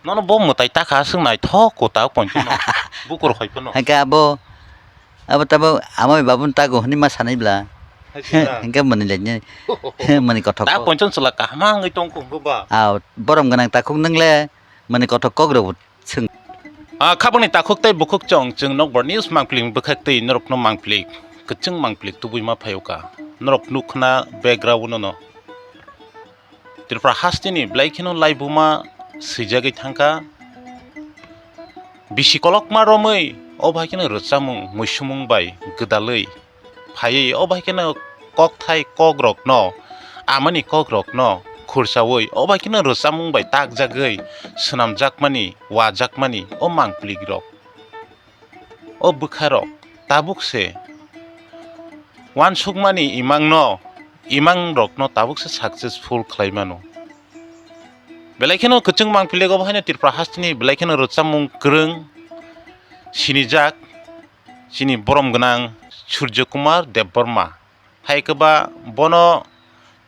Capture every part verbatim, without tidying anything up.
Nono bo mwtai takha aswk naithok kwtal pointono. Bukur hoi phano. Hake abo, abo tabo amai babun tago hwnwi ma sanai bla. Hai se na. Hake mani lai ni, mani kothok. Ta pointono chwla kaham wngwi tong kung ba. Aw, borom gwnang takhuk nwngle mani kothok kok rw swng. Ah, khabangni takhuk tei bukhuk chong, chwng Nokbar News mangpili bwkhak tei norokno mangpili, kwchwng mangpili tubui ma phaio ka. Norok nuk khna background no. Tripura hasteni belai kheno laibuma swijagwi thangkha. Bisi kolokma romwi o bai kheno rwchapmung muisumung bai gwdalwi phaiwi o bai kheno kokthai kokrokno, amani kokrokno khursawi o bai kheno rwchapmung bai takjagwi swnamjakmani, wajakmani o mangpilikrok. O bwkharok tabuk se uansukmani imangno, imangrokno tabuk se successful khlai mano. Belai kheno kwchwng mangpili obo haino Tripura hasteni belai kheno rwchapmung kwrwng sinijak chini borom gwnang Surjo Kumar Debbarma. Hai khe ba bono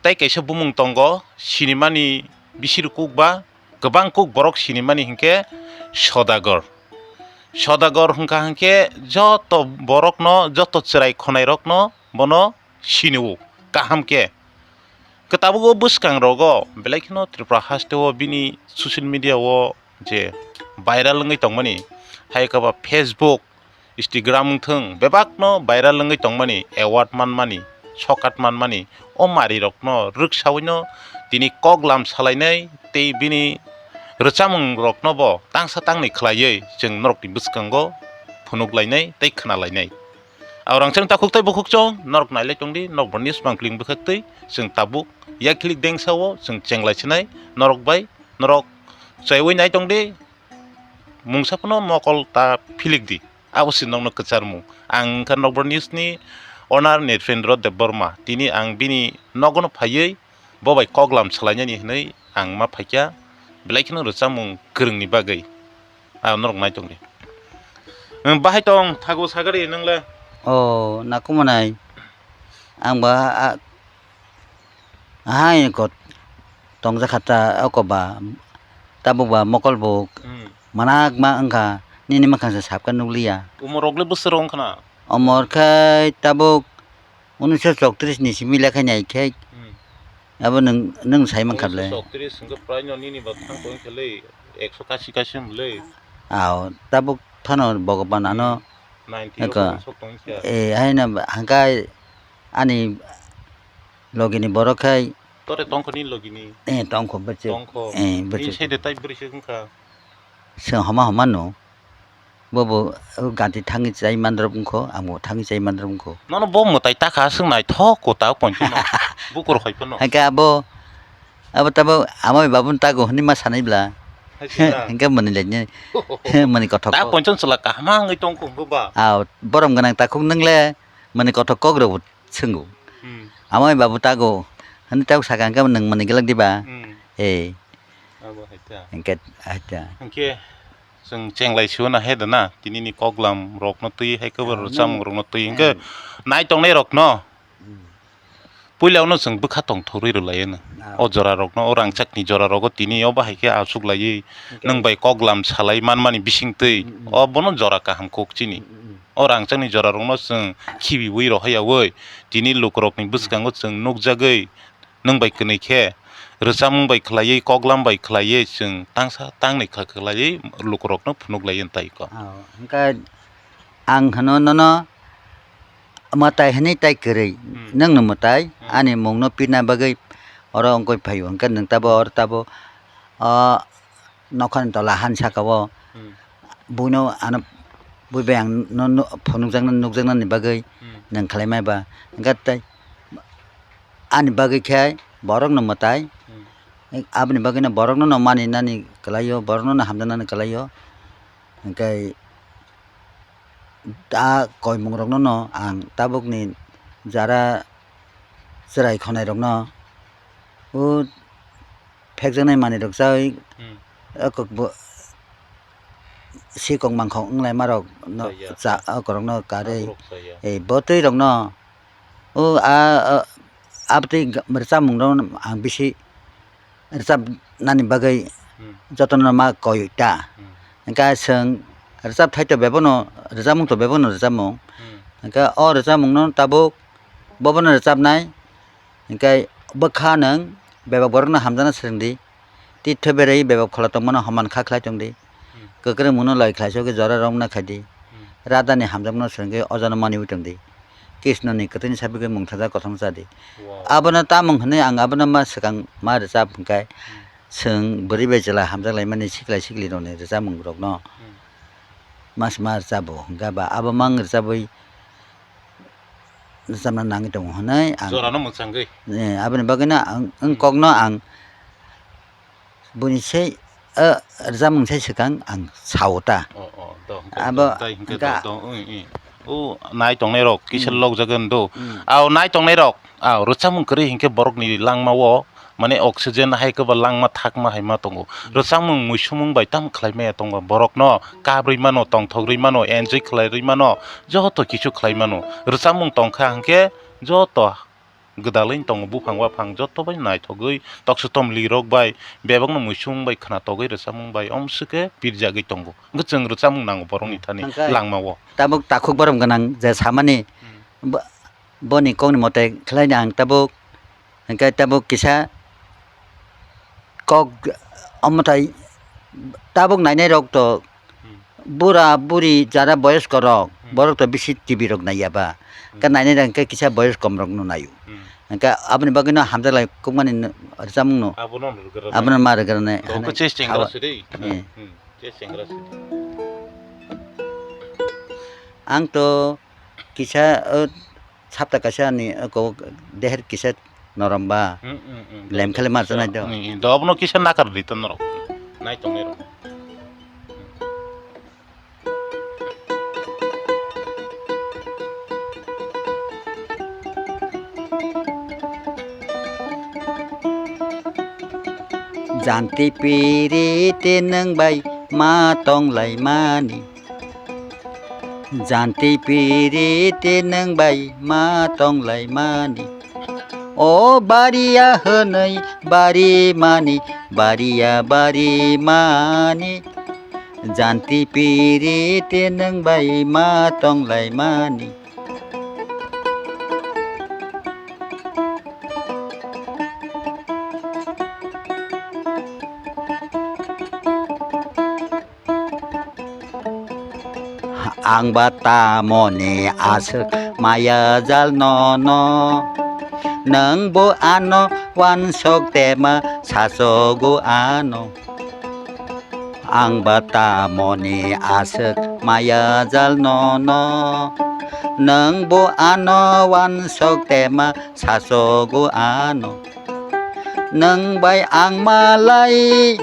tei kaisa bumung tongo, sinimani bisi rw kuk ba kwbang kuk borok sinimani hinkhe Sodagar. Sodagar hwnkha hinkhe joto borokno, joto chwrai khonairokno bono sinio kaham khe. Khe tabuk o bwskangrogo belai kheno Tripura hasteo bini social media o je viral wngwi tongmani, hai khe ba Facebook, Instagram wngthung, bebakno viral wngwi tongmani, award manmani, sokat manmani, o marirokno rwksawino tini kok lam salainai tei bini rwchapmungroknobo tangsa tangni khlaiwi chwng norokni bwskango phunuk lainai tei khna lainai. Aw rangchak takhuk tei bukhuk chong, norok nailai tongdi, Nokbar News mangpili bwkhak tei chwng tabuk yakhilik dengsa o chwng chenglai sinai, norok bai norok chaiwi nai tongdi, mungsa phano mokol ta philik di. Abo se nokno kwcharmung. Ang wngkha Nokbar News ni owner Nrpendra Debbarma. Tini ang bini nogono phaiwi bo bai kok lam salainani hwnwi ang ma phaikha. Belai kheno rwchapmung kwrwngni bagwi. Ah, norok nai tongdi. Nwng bahai tong thago sagari nwng le? Oh, nakumanai. Ang ba, ah, Hai kot tongjakha ta oko ba, tabuk ba mokol bo Hmm. Manakma wngkha, nini mwkhang se sabkhe nukliya. Umor rok le bwswk rok wngkha na? Umor khe tabuk unisho chowtris ni simi lekha nai khe, Hmm. Abo nwng, nwng sai mankha le. Unisho chowtris hwnkhe prai no nini ba thang tong khe le, ekso kasi kasi hwn le. Aw, tabuk phano Bhagwan ano Hmm. Ninety eko. Rok sok tong khe. Eh, haino hangkai ani Logini borok khai. Tore tongkho ni logini? Eh, tongkho, bwchwk. Tongkho. Eh, bwchwk. Ni sede tai bwrwi se wngkha. Chwng homa homa no. Bo bo, o ganti thangwi chai mandrop wngkho, amo thangwi chai mandrop wngkho. Nono bo mwtai takha aswk naithok kwtal pointono. Bukur hoi phano. Hake abo, abo tabo amai babun tago hwnwi ma sanai bla. Hai se na. Hingke mani lai ni. Mani kothok. Ta pointono chwla kaham wngwi tongkho hwnkhe ba. Ah, borom gwnang takhuk nwngle mani kothok kok rw. Swngo. Hmm. Amai babu tago, hwnwi tabuk saka hwnkhe nwng mwnwi glak diba? Hmm. Eh. Abo hai ta. Hwnkhe hai ta. Hwnkhe chwng chenglai sio na he da na, tini ni koklam rok no twi hai khe bo rwchapmung rok no twi hwnkhe nai tongnai rok no. Hmm. Puila no chwng bwkha tong thorwi rw lai no. Ah. O jora rok no, o rangchak ni jora rogo tini o bahai khe aswk laiwi nwng bai koklam salai man mani bising twi. Hmm, hmm. O bono jora kaham kok chini. Hmm, hmm. O rangchakni jorarokno chwng khibiui rohoryaui tini lukurokni bwskango chwng nukjagwi nwng bai kwnwi khe rwchapmung bai khlaiwi koklam bai khlaiwi chwng tangsa tangni kha khlaiwi lukurokno phunuk lai tai kho. Oh, hwnkhe ang hwno nono mwtai hwnwi tai kwrwi, hmm, nwngno mwtai, hmm, ani mungno pirna bagwi oro wngwi phaio, hwnkhe nwng tabo oro tabo, o, nokhani tola han saka o, hmm, buino ano bui bai ang no, no, phunukjakna nukjaknani bagwi, hmm, nwng khlai mai ba. Hwnkhe tei ani bagwi khe borokno mwtai, hmm, aboni bagwino borokno no mani nani kwlaio, borokno no hamjaknani kwlaio. Hwnkhe a koimungrokno no ang tabukni jara chwrai khonairokno o phekjaknai manwirok chaui, hmm, o kok bo sikok mangkhok wnglaima rok no cha, ya, cha, o korokno karwi. Aborok cha, ya. Eh, bo twi rokno o a, a, abtwi rwchapmung rok ang bisi rwchap nani bagwi Hmm. Jotono ma koi ta. Hmm. Hingke chwng rwchap thai to bebakno, rwchapmung to bebakno rwchapmung. Hmm. Hingke o rwchapmungno tabuk bobono rwchapnai. Hingke bwkha nwng bebak borokno hamjakna swrwng di. Titho berwi bebak phola tongmano homan kha khlai tong di. Hmm. Kwkrwngmungno loi khlai sogwi jora romna khai di. Hmm. Radani hamjakmano swrwngwi ojano maniwi tong di. Krishnoni kwthwini sabigwi mungthajak kothoma cha di. Wow. Abono tamung hwnwi ang abono ma swkang ma rwchap hwnkhe, hmm, chwng bwrwi bai chwla hamjak laimani siklai siklirokni rwchapmungrokno, hmm, ma se ma rwchabo hwnkhe ba abo mang rwchabwi rwchapna nangwi tongo hwnwi ang jorano mwchangwi. Eh, aboni bagwino ang, ang, hmm, kokno ang buini se, eh, rwchapmung se swkang ang sao ta. Oh, oh, do, hwnkhe abo do, tai hwnkhe hwnkhe do, do, ui, ui. O, nai tongnai rok, kisa, hmm, lokjagwi do. Hmm. Ao nai tongnai rok, ao rwchapmung kwrwi hwnkhe borokni langma o, mane oxygen hai khe ba langma thakma hai ma tongo. Hmm. Rwchapmung muisumung bai tamo khlai maya tongo borokno, kabrwi mano, tongthok rwi mano, enjoy khlai rwi mano, joto kisu khlai mano. Rwchapmung tongkha hwnkhe joto gwdalwi tongo, buphang waphang joto bai naithogwi, toksotom lirok bai, bebakno muisung bai khwnatogwi rwchapmung bai omswkhe pirjagwi tongo. Hwnkhe chwng rwchapmung nango borokni thani hwnkhe langmao. Tabuk takhuk borom gwnang je samani, hmm, bo-, boni kokni mote khlaina ang tabuk, hwnkhe tabuk kisa kok omotai tabuk nainai rok to, hmm, bura buri jara boyosko rok, hmm, borok to bisi T V rok naiya ba. Hmm. Ka nainai rok hwnkhe kisa boyoskom rok no naio. Hmm. Hwnkhe aboni bagwi no hamjak lai kokmani no rwchapmung no. Abono rwgwrwknai. Abono ma rwgwrwknai. Bo khe che chengra se de. Eh. Hmm. Che chengra se de. Ang to kisa, o, sapta kaisa ni, o, ko, deher kisa norom ba. Hmm, hmm, hmm. Lem khali ma chanai do. Hmm, hmm. Do abono kisa nakar di to norok. Nai tongnai rok. Janti piriti nwng bai ma tong lai mani. Janti piriti nwng bai ma tong lai mani. O bariya hwnwi bari mani, bariya bari mani. Janti piriti nwng bai ma tong lai mani. Ang ba tamoni aswk maya jal nono, nwng bo ano wansok tema sachogo ano. Ang ba tamoni aswk maya jal nono, nwng bo ano wansok tema sachogo ano. Nwng bai ang malai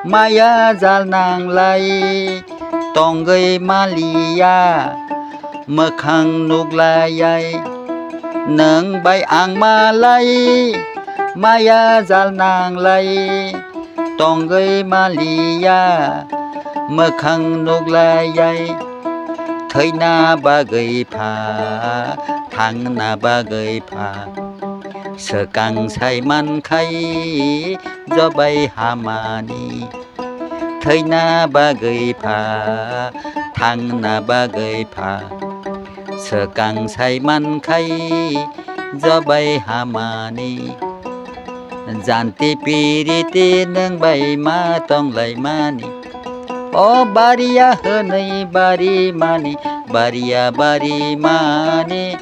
maya jal nanglai tongwi maliya, mwkhang nuklaiya. Nwng bai ang malai maya jal nanglai tongwi maliya, mwkhang nuklaiya. Thwina bagwi pha, thangna bagwi pha, swkang sai mankhai jobai hamani. Thwina bagwi pha, thangna bagwi pha, swkang sai mankhai jobai hamani. Janti piriti nwng bai ma tong lai mani. O bariya hwnwi bari mani, bariya bari mani.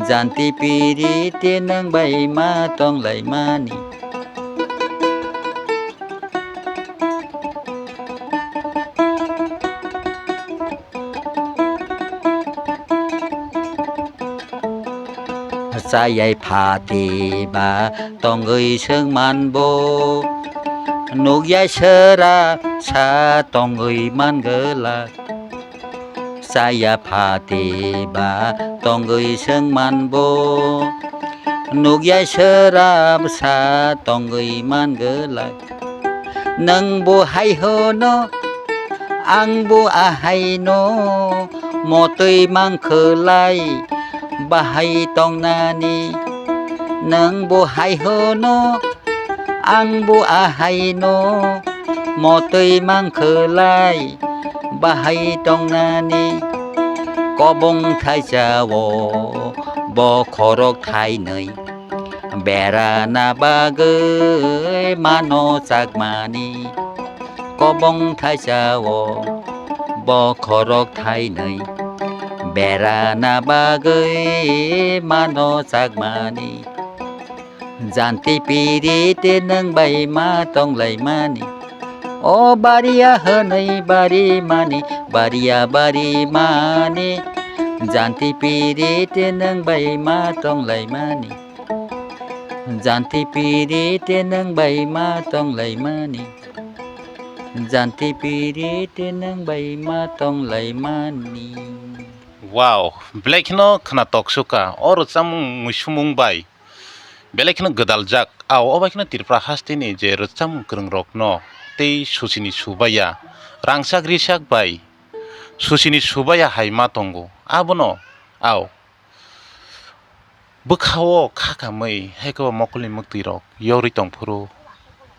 Janti piriti nwng bai ma tong lai mani. Chayai phati ba tongwi swngman bo, nukya swra sa tongwi man gwlak. Chaya phati ba tongwi swngman bo, nukya swra sa tongwi man gwlak. Nwng bo hai hwno, ang bo ahai no, motwi mangkhwlai bahai tongnani. Nwng bo hai hwno, ang bo ahai no, motwi mangkhwlai bahai tongnani. Kobong thaisa o bokhorok thainwi, berana bagwi mano chakmani. Kobong thaisa o bokhorok thainwi, berana bagwi mano chakmani. Janti pirit nwng bai ma tonglaimani. O bariya hwnwi barimani, bariya barimani. Janti pirit nwng bai ma tonglaimani. Janti pirit nwng bai ma tonglaimani. Janti pirit nwng bai ma tonglaimani. Wow, belai kheno khwnatok suka o rwchapmung muisumung bai. Belai kheno gwdaljak, ao, o bai kheno Tripura hasteni je rwchapmung kwrwngrokno tei suchini subaiya, rangchak risak bai suchini subaiya hai ma tongo. Abono, ao, bwkha-o kha kamwi hai khe bo mokolni mwktwirok yorwi tong phuru,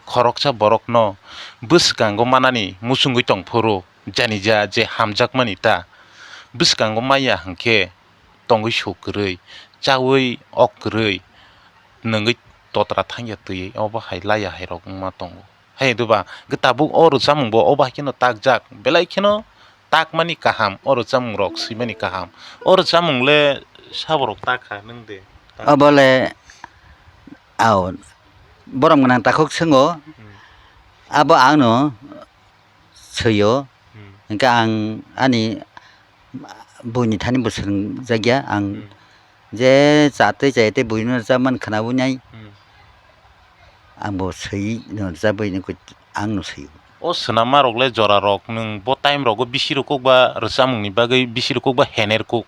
khoroksa borokno bwskango manani muchungwi tong phuru, janija je hamjakmani ta bwskango maya hwnkhe tongwi su kwrwi, chaui ok kwrwi, nwngwi totra thangya twi obo hai laya hai rok wngma tongo. Hai duba hwnkhe tabuk o rwchapmung bo obo hai kheno takjak, belai kheno takmani kaham, o rwchapmung rok swimani kaham. O rwchapmung le saborok takha nwng de? Obo le, ao, borom gwnang takhuk swngo, hmm, abo ang no swi-o. Hmm. Hwnkhe ang ani buini thani bo swrwngjakya, ang, hmm, je cha twi chaya tei buino rwchapmani khwnaui nai. Hmm. Ang bo swi no rwchapwi nukwi ang no swi-o. O swnammarok le jorarok nwng bo time rogo bisi rwkuk ba rwchapmungni bagwi bisi rwkuk ba hener kuk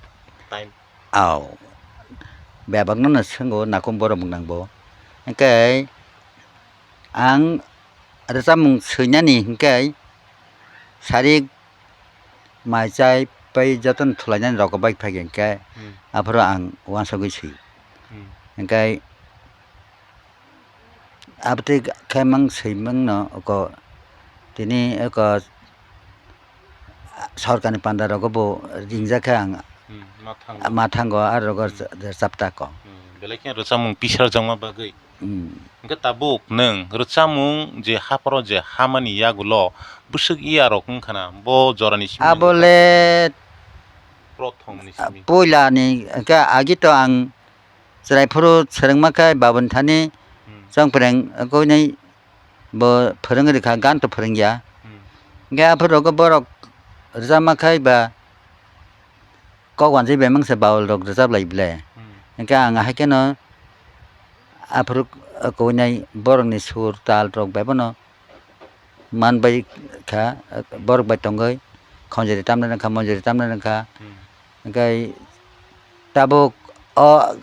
time? Ao. Bebakno no swngo nakum borok nang bo. Hwnkhe ang rwchapmung swinani hwnkhe sarik mai chai pai jotono thulainani rokbo bai phai khe hwnkhe, hmm, aphuru ang uansugwi swi. Hmm. Hwnkhe abotwi khe mang swimangno oko tini oko sorkarni panda rogo bo ringjak khe ang, hmm, ma thango. Ma thango, aro rogo, hmm, rwchaptako. Hmm, belai khe rwchapmung pisarjakma bagwi. Hmm. Hwnkhe tabuk nwng rwchapmung je hapharo je hamani yagulo bwswk iya rok wngkha na, bo jorani simi abo le prothom ni simi. Puila ni hwnkhe agi to ang chwrai phuru swrwngma khe baboni thani, hmm, chongpreng koi nai bo phwrwngwi rwkha, gan to phwrwngya. Hmm. Hwnkhe aphuru rogo borok rwchapma khai ba kok wansui bai mangsa bawal rok rwchap lai ble. Hmm. Hwnkhe ang hai kheno aphuru kowinai borokni sur tal rok bai bono man bai kha, borok bai tongwi khonjori tamna rwkha, monjori tamna rwkha. Hmm. Hwnkhe tabuk o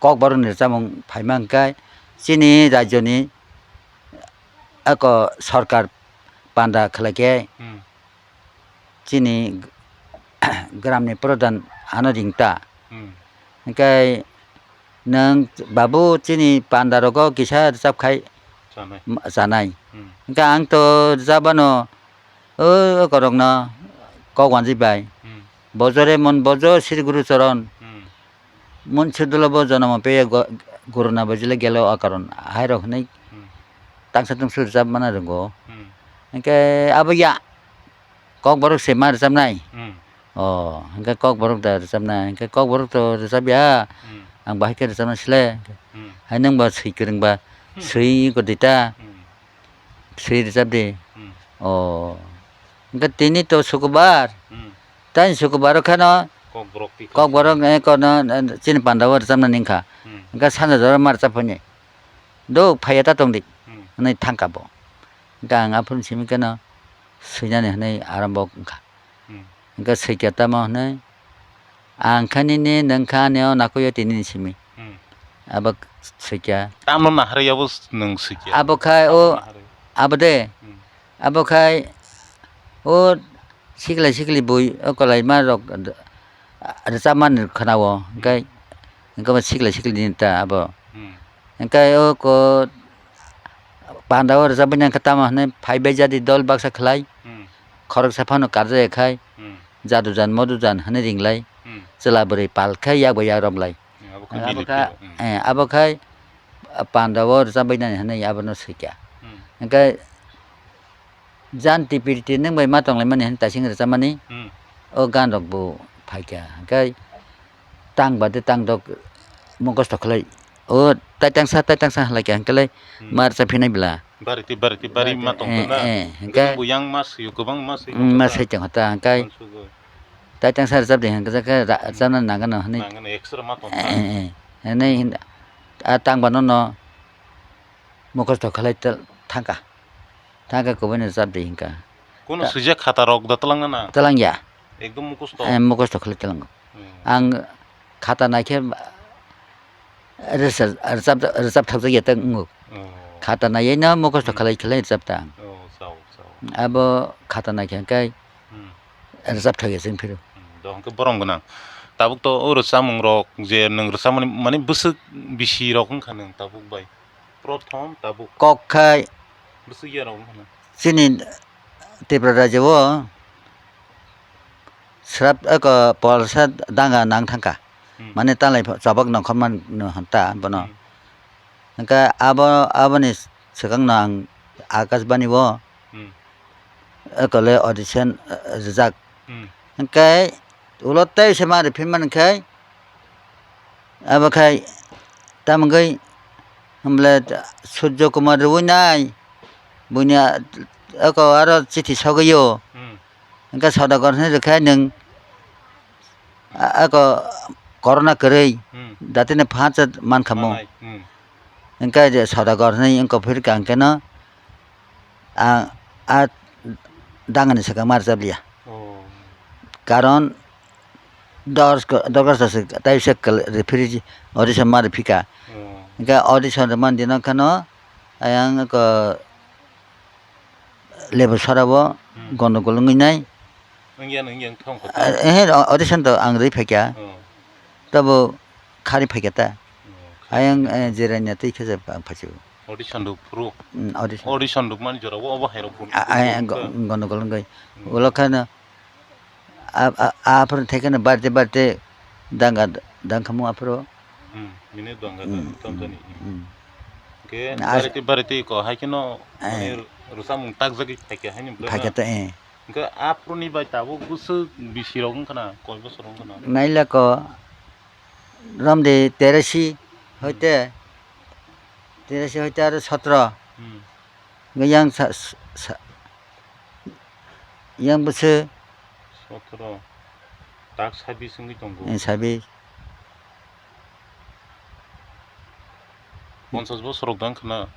kokborokni rwchapmung phaima hwnkhe chini rajyoni eko sorkar panda khlai khe, hmm, chini gramni pradhan ano ringta. Hmm. Hwnkhe nwng babu chini panda rogo kisa rwchap khai chanai. Ma-, chanai. Hmm. Hwnkhe ang to rwchapano o, o korokno kok wansui bai. Hmm. Bojore mon bojo Sri Guru Charan. Hmm. Mon sudolo bo jonomo peye go-, guru na bojile gelo akaron. Hai rok hinui, hmm, tangsa tungsu rwchap mana rwngo. Hmm. Hwnkhe abo ya. Kokborok se ma rwchapnai? Hmm. O, hwnkhe kokborok da rwchapnai? Hwnkhe kokborok to rwchapya. Hmm. Ang bahai khe rwchapna sle. Hmm. Hai nwng ba swi kwrwng ba, hmm, swi ko dita. Hmm. Swi rwchap di. Hmm. O, hwnkhe tini to sukubar. Hmm. Tani sukubar o kheno kokborok twi kokborok, eh, kono, eh, chini panda o rwchapna ning kha. Hmm. Hwnkhe sanja jora ma rwchap phani. Do phaiya ta tong di. Hmm. Hwnwi thang kha bo. Hwnkhe ang aphuru simi kheno swinani hwnwi arambo wngkha. Hmm. Hwnkhe swikha tamo hwnwi, ang kha nini, nwng kha ani o nakui o tini ni simi. Hmm. Abo swikha. Tamo naharwi abo s-, nwng swikha? Abo khai o, abo naharwi. Abo de. Hmm. Abo khai o sikla sikli bui o kwlaima rok rwchapmani khwnao. Hmm. Hwnkhe, hwnkhe bo sikla sikli ni ta abo. Hmm. Hwnkhe o ko Panda o rwchapwi nang khe tamo hwnwi phai bai jadi dol baksa khlai. Hmm. Khoroksa phano karjak ya khai. Hmm. Jadu jan modu jan hwnwi ringlai. Hmm. Chwla bwrwi pal khe yak bai yak romlai. Hmm, abo khe Abo miliphi kha, rok. Hmm. eh, abo khai panda o rwchapwi nani hwnwi abono swikha. Hmm. Hwnkhe jan tipiriti nwng bai ma tonglaimani hwnwi taising rwchapmani. Hmm. O gan rok bo phaikha. Hwnkhe tang bade tang dok mokos tokhlai. O taitangsa, taitangsa halai kha hwnkhe lai Hmm. ma rwchaphinai bwla. Bariti, bariti, bari ma tong Eh, na. eh, Hwnkhe hwnkhe bo yang ma swi, kwbang ma swi Mm, ma tong na. sai tong ta hwnkhe Uansugwi. taitangsa rwchap de hwnkhe khe ra-, Hmm. rwchapna nangano hwnwi. Nangano extra ma tong Eh, na. eh, eh. Hwnwi hin-, a tang bano no mokos tokhlai ta-, thangkha. Thangkha kubui no rwchap de hwnkha. Kuno Ta- swijak khata rok da twlang na na? Twlang ya. Ekdom mukhusto? Eh, mukhusto khlai twlango. Hmm. Ang khata naikhe rwchap, rwchap, rwchap thakjak ya ta wngo. Oh. Khata naiyaino mukhusto Hmm. khlai khlai rwchap ta ang. Oh, sao, sao. Abo khata naikhe hwnkhe Hmm. rwchap thak ya se wng phiro. Hmm, do hwnkhe borom gwnang. Tabuk to o rwchapmung rok je nwng rwchapmani, mani bwswk bisi rok wngkha nwng tabuk bai. Prothom tabuk. Kok khai Bwswk ya rok wngkha nwng. Chini Tripura rajyo o srap eko polsa danga nang thangkha. Hmm. Mane talai pho-, chobok nongkhorma no hwn ta bono. Hmm. Hwnkhe abo, aboni swkang no ang Akashbani o Hmm. eko le audition, eh, rijak. Hmm. Hwnkhe ulo tei se ma riphinmani khe Abo khai tamgwi hwnble Surjo Kumar rwui nai buini a-, eko aro chithi sogwi o. Hmm. Hwnkhe Saudagar hwnwi rwkhe nwng a-, eko corona kwrwi Hmm. datino phansa mankhamu. Manai. Hmm. Hwnkhe je Saudagar hwnwi wngkha phirkha hwnkhe no a, a dangani swkang ma rwchap liya. Oh. Karon Dorka, dorka sa se tai se kal-, referee audition ma rwphika. Oh. Hwnkhe audition rwmani dino kheno ayang ko lebu sora o Hmm. gondogol wngwi nai. Wngya, wngya, wngthong kho. Ah, eh, audition to ang rwi phaikha. Oh. Tabo khari phaikha ta. Oh, khari. Ayang, eh, jeranya twi khe je ang phaisio. Audition rw phuru. Hmm, audition. Audition rwmani jora o, obo hai rok phuru. A, a, go-, gondogol wngwi. Hmm. Ulo kheno A, a, aphuru thai kheno barite barite danga dangkhamu aphuru. Hmm, minute danga Hmm, tamjani. Hmm. Hwnkhe As- barite barite ko hai kheno Eh. mane rwchapmung takjagwi phaikha haini bwlai Phaikha na? Ta, eh. Hwnkhe aphuruni bai tabuk bwswk bisi rok wngkha na, koi bosor wngkha na? Nailako romde terasi hoite, terasi hoite aro sotro. Hmm. Hwnkhe yang sa, sa, yang bwswk Sotro. Tak sabis wngwi tongo. Eh, sabis. Ponchas bosor rok dang khna.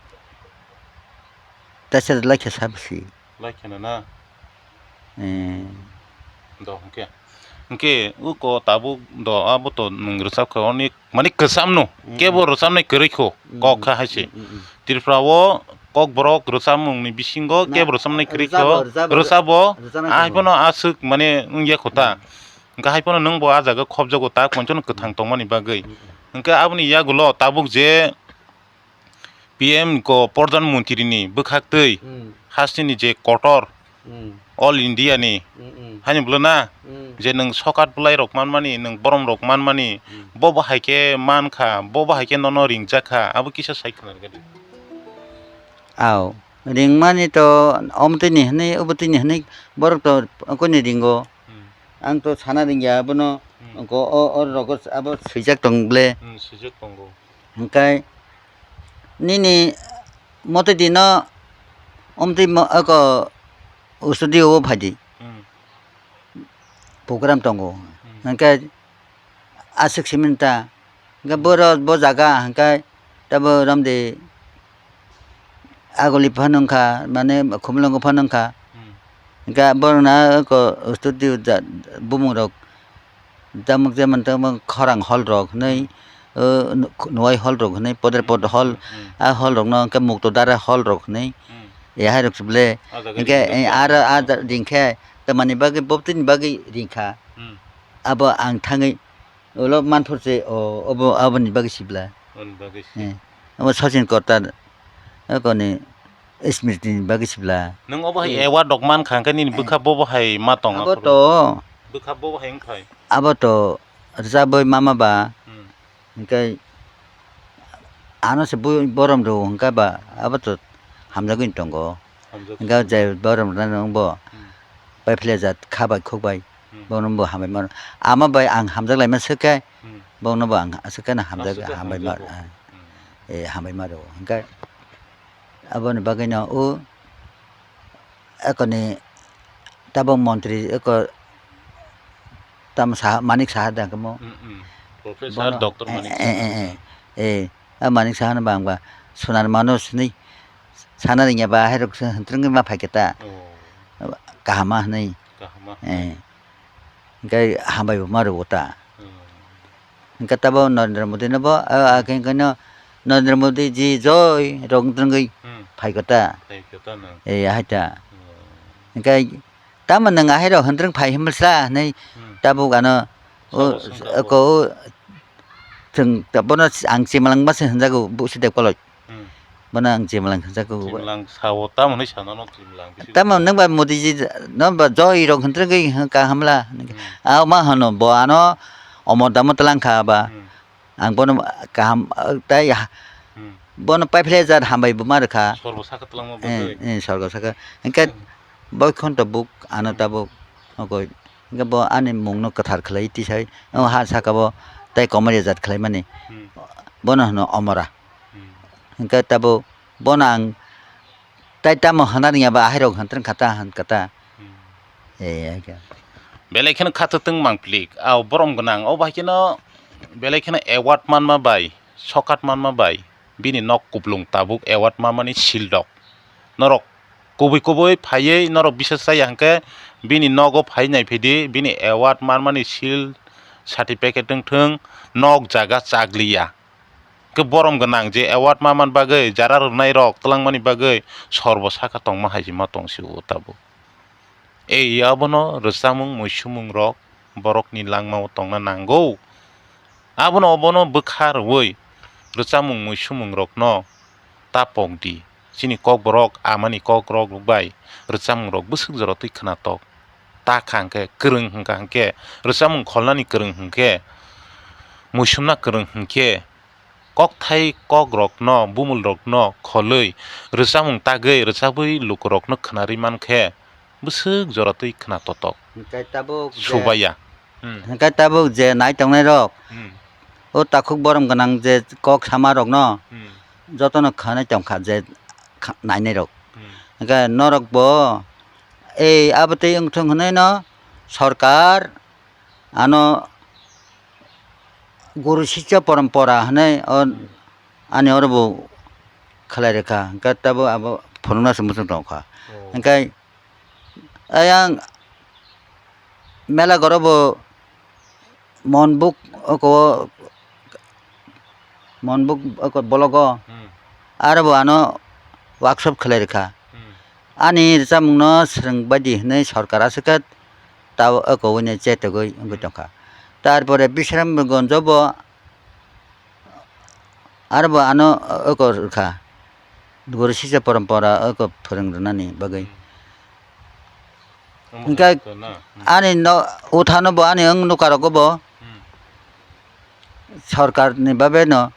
Taisa lai khe sabisi. Lai khna na? Eh. Do hwnkhe. Hwnkhe uko tabuk do abo to nwng rwchap kha oni Mani kwcham no, Mm, kebo mm. Rwchapnai kwrwi kho, Mm, kok mm, kha hai se. Mm, mm, mm. Tripura o kokborok rwchapmung ni bisingo Na, kebo rwchapnai kwrwi rwchabo, kho, rwchabo, rwchabo, rwchapnai hai kho. Phano aswk mane wngya kho ta. Mm. Hwnkhe hai phano nwng bo ah jaga khobjago ta, konchano kwthang Mm. Tongmani bagwi. Mm, mm. Hwnkhe aboni yagulo tabuk je P M ko Pradhan Mantri ni bwkhaktwi Hmm. hasteni je kotor Hmm. All India ni Hmm, hmm. Haini bwlwi na Hmm. je nwng sokat bwlai rok manmani, nwng borom rok manmani, Hmm. Bo bo hai khe mankha, bo bo hai khe nono ringjak kha, abo kisa sai khna rwgadi. Aw, ringmani to omtwini hwnwi, obotwini hwnwi borok to koni ringo. Hmm. Ang to sana ringya abono, Hmm. Ko o, o rogo abo swijak tong ble. Hmm, swijak tongo. Hwnkhe nini motwi dino omtwi mo-, oko studio o phaidi. Hmm. Program tongo. Hmm. Hwnkhe aswk simi ta. Hwnkhe Hmm. Boro bo jaga hwnkhe tabo romdi agoli phano wngkha, mane khumulwngo phano wngkha. Hmm. Hwnkhe borokno oko studio da-, bumung rok Tamok jemon tamo khorang hall rok hwnwi, Hmm. O, nu-, nuwai hall rok hwnwi, Podre Pod Hmm, hall, hmm, hmm. A hall rokno hwnkhe Mukto Dara hall rok hwnwi, Hmm. E hai rok se ble. Ah, jaga Hwnkhe, ringjak e, kha. Aro, a da-, ring khe, tamani bagwi, bobtwini bagwi ring kha. Hmm. Abo ang thangwi, ulo manphur se, o, obo, aboni bagwi sibla. Aboni bagwi si. Eh, obo Sachin Kortar, o koni, Smriti ni bagwi sibla. Nwng obo hai award rok mankha hwnkhe nini bwkha bobo hai ma tong Abo aphuru. To. Bwkha bobo hai wngphai. Abo to rwchabwi mama ba. Hmm. Hwnkhe ano se bui borom rw hwnkhe ba abo to hamjagwi tongo. Hamjagwi Hwnkhe tongo. Je borom rwnai nwng bo Hmm. pai philajak kha bai khuk bai. Hmm. Bono bo hambai mano. Ama bai ang hamjak laima swkhe Hmm. bono bo ang aswk kheno hamjak Aswk khe hambai ma hamjago. Ah. Hmm. Eh, hambai ma rw. Hwnkhe Aboni bagwino o ekoni tabok montri eko tamo saha, Manik Saha da kamo. Mm, mm. Professor Bono, Doctor eh, Manik eh, Saha. Eh, eh, eh, a Manik Saha no bang ba sunar mano sini sana ringya ba hai rok se hwntrwngwi ma phaikhe ta. Oh. Kahama hwnwi. Kahama. Eh. Hwnkhe hambai bo ma rwo ta. Hmm. Hwnkhe tabo Narendra Modi no bo, ah, ah, khe, khe no Narendra Modi ji joi rok wngtwngwi Hmm. phaikha ta. Phaikha ta no. Eh, ahai ta. Hmm. Hwnkhe tamo nwng ahai rok hwntrwng phai himlsa hwnwi Hmm. tabuk ano o, Sabo songkha bo. Ko o chwng ta-, bono ang chimlang ma se hwnjago busi de koloi. Hmm. Bono ang chimlang hwnjago. Chimlang sao tamo hwnwi sana no chimlang bisi Tamo hwnwi. Nwng ba Modi ji no ba joi rok hwntrwngwi hwnkha hamla. Hmm. Ah, ma hwno bo ano omo damo twlang kha ba. Hmm. Ang bono kaham, ah, tai ha-, Hmm. Bono pai philai jat hambai bo ma rwkha. Sorbo saka twlangma Eh, bagwi. Eh, sorbo saka. Hwnkhe Hmm. Boikhonto buk ano Hmm. Tabuk nokoi. Hwnkhe bo ani mungno kwthar khlai tisai. O ha saka bo tai komori jat khlai mani. Hmm. Bono hwno omora. Hmm. Hwnkhe tabuk bono ang tai tamo hwnna rwngya ba, ahai rok hwntrwng kha ta, hwn kha ta. Hmm. Eh, hai khe. Belai kheno khato twng mangpili, a borom gwnang, o bai kheno belai kheno award manma bai, sokat manma bai, bini nok kuplung tabuk award manmani sil rok. Norok kubui kubui phaiwi norok bisas chaya hwnkhe bini nogo phai naiphidi, bini award manmani sil certificate wngthwng, nok jaga chakliya. Khe borom gwnang je award ma man bagwi, jara rwnai rok twlangmani bagwi sorbo saka tongma hai se ma tong se o tabuk. Ei abono rwchapmung muisumung rok borokni langmao tongna nango. Abono obono bwkha rwui rwchapmung muisumung rokno ta pok di. Chini kokborok amani kokrok bai rwchapmung rok bwswk jora twi khwnatok. Ta kha hwnkhe kwrwng hwnkha hwnkhe rwchapmung kholnani kwrwng hwnkhe muisumna kwrwng hwnkhe kokthai kokrokno, bumulrokno kholwi, rwchapmung tagwi, rwchapwi lukurokno khwnarwi mankhe, bwswk jora twi khna totok. Hwnkhe tabuk je, Subaya. Hmm. Hwnkhe tabuk je nai tongnairok, Hmm. O takhuk borom gwnang je kok samarokno Hmm. Jotono khwnai tongkha je kha-, nainairok. Hmm. Hwnkhe norokbo, ei, abotwi wngthung hwnwi no sorkar ano Guru Sisya Parampara hwnwi o Hmm. ani oro bo khlai rwkha, hwnkhe tabuk abo phunukna se muchung tongkha. Oh. Hwnkhe ayang mela goro bo Monbuk oko, Monbuk oko bologo Hmm. aro bo ano workshop khlai rwkha. Hmm. Ani rwchapmungno swrwng baidi hwnwi sorkar aswk khe ta oko hwnwi chetogwi wngwi Hmm. tongkha. Tarpore Bisramganj o bo aro bo ano oko rwkha. Guru Sisya Parampara oko phwrwng rwnani bagwi. Hmm. Omo Hwnkhe hai to na. Hmm. Ani no uthano bo ani wng nukarogo bo Hmm. Sorkarni babe no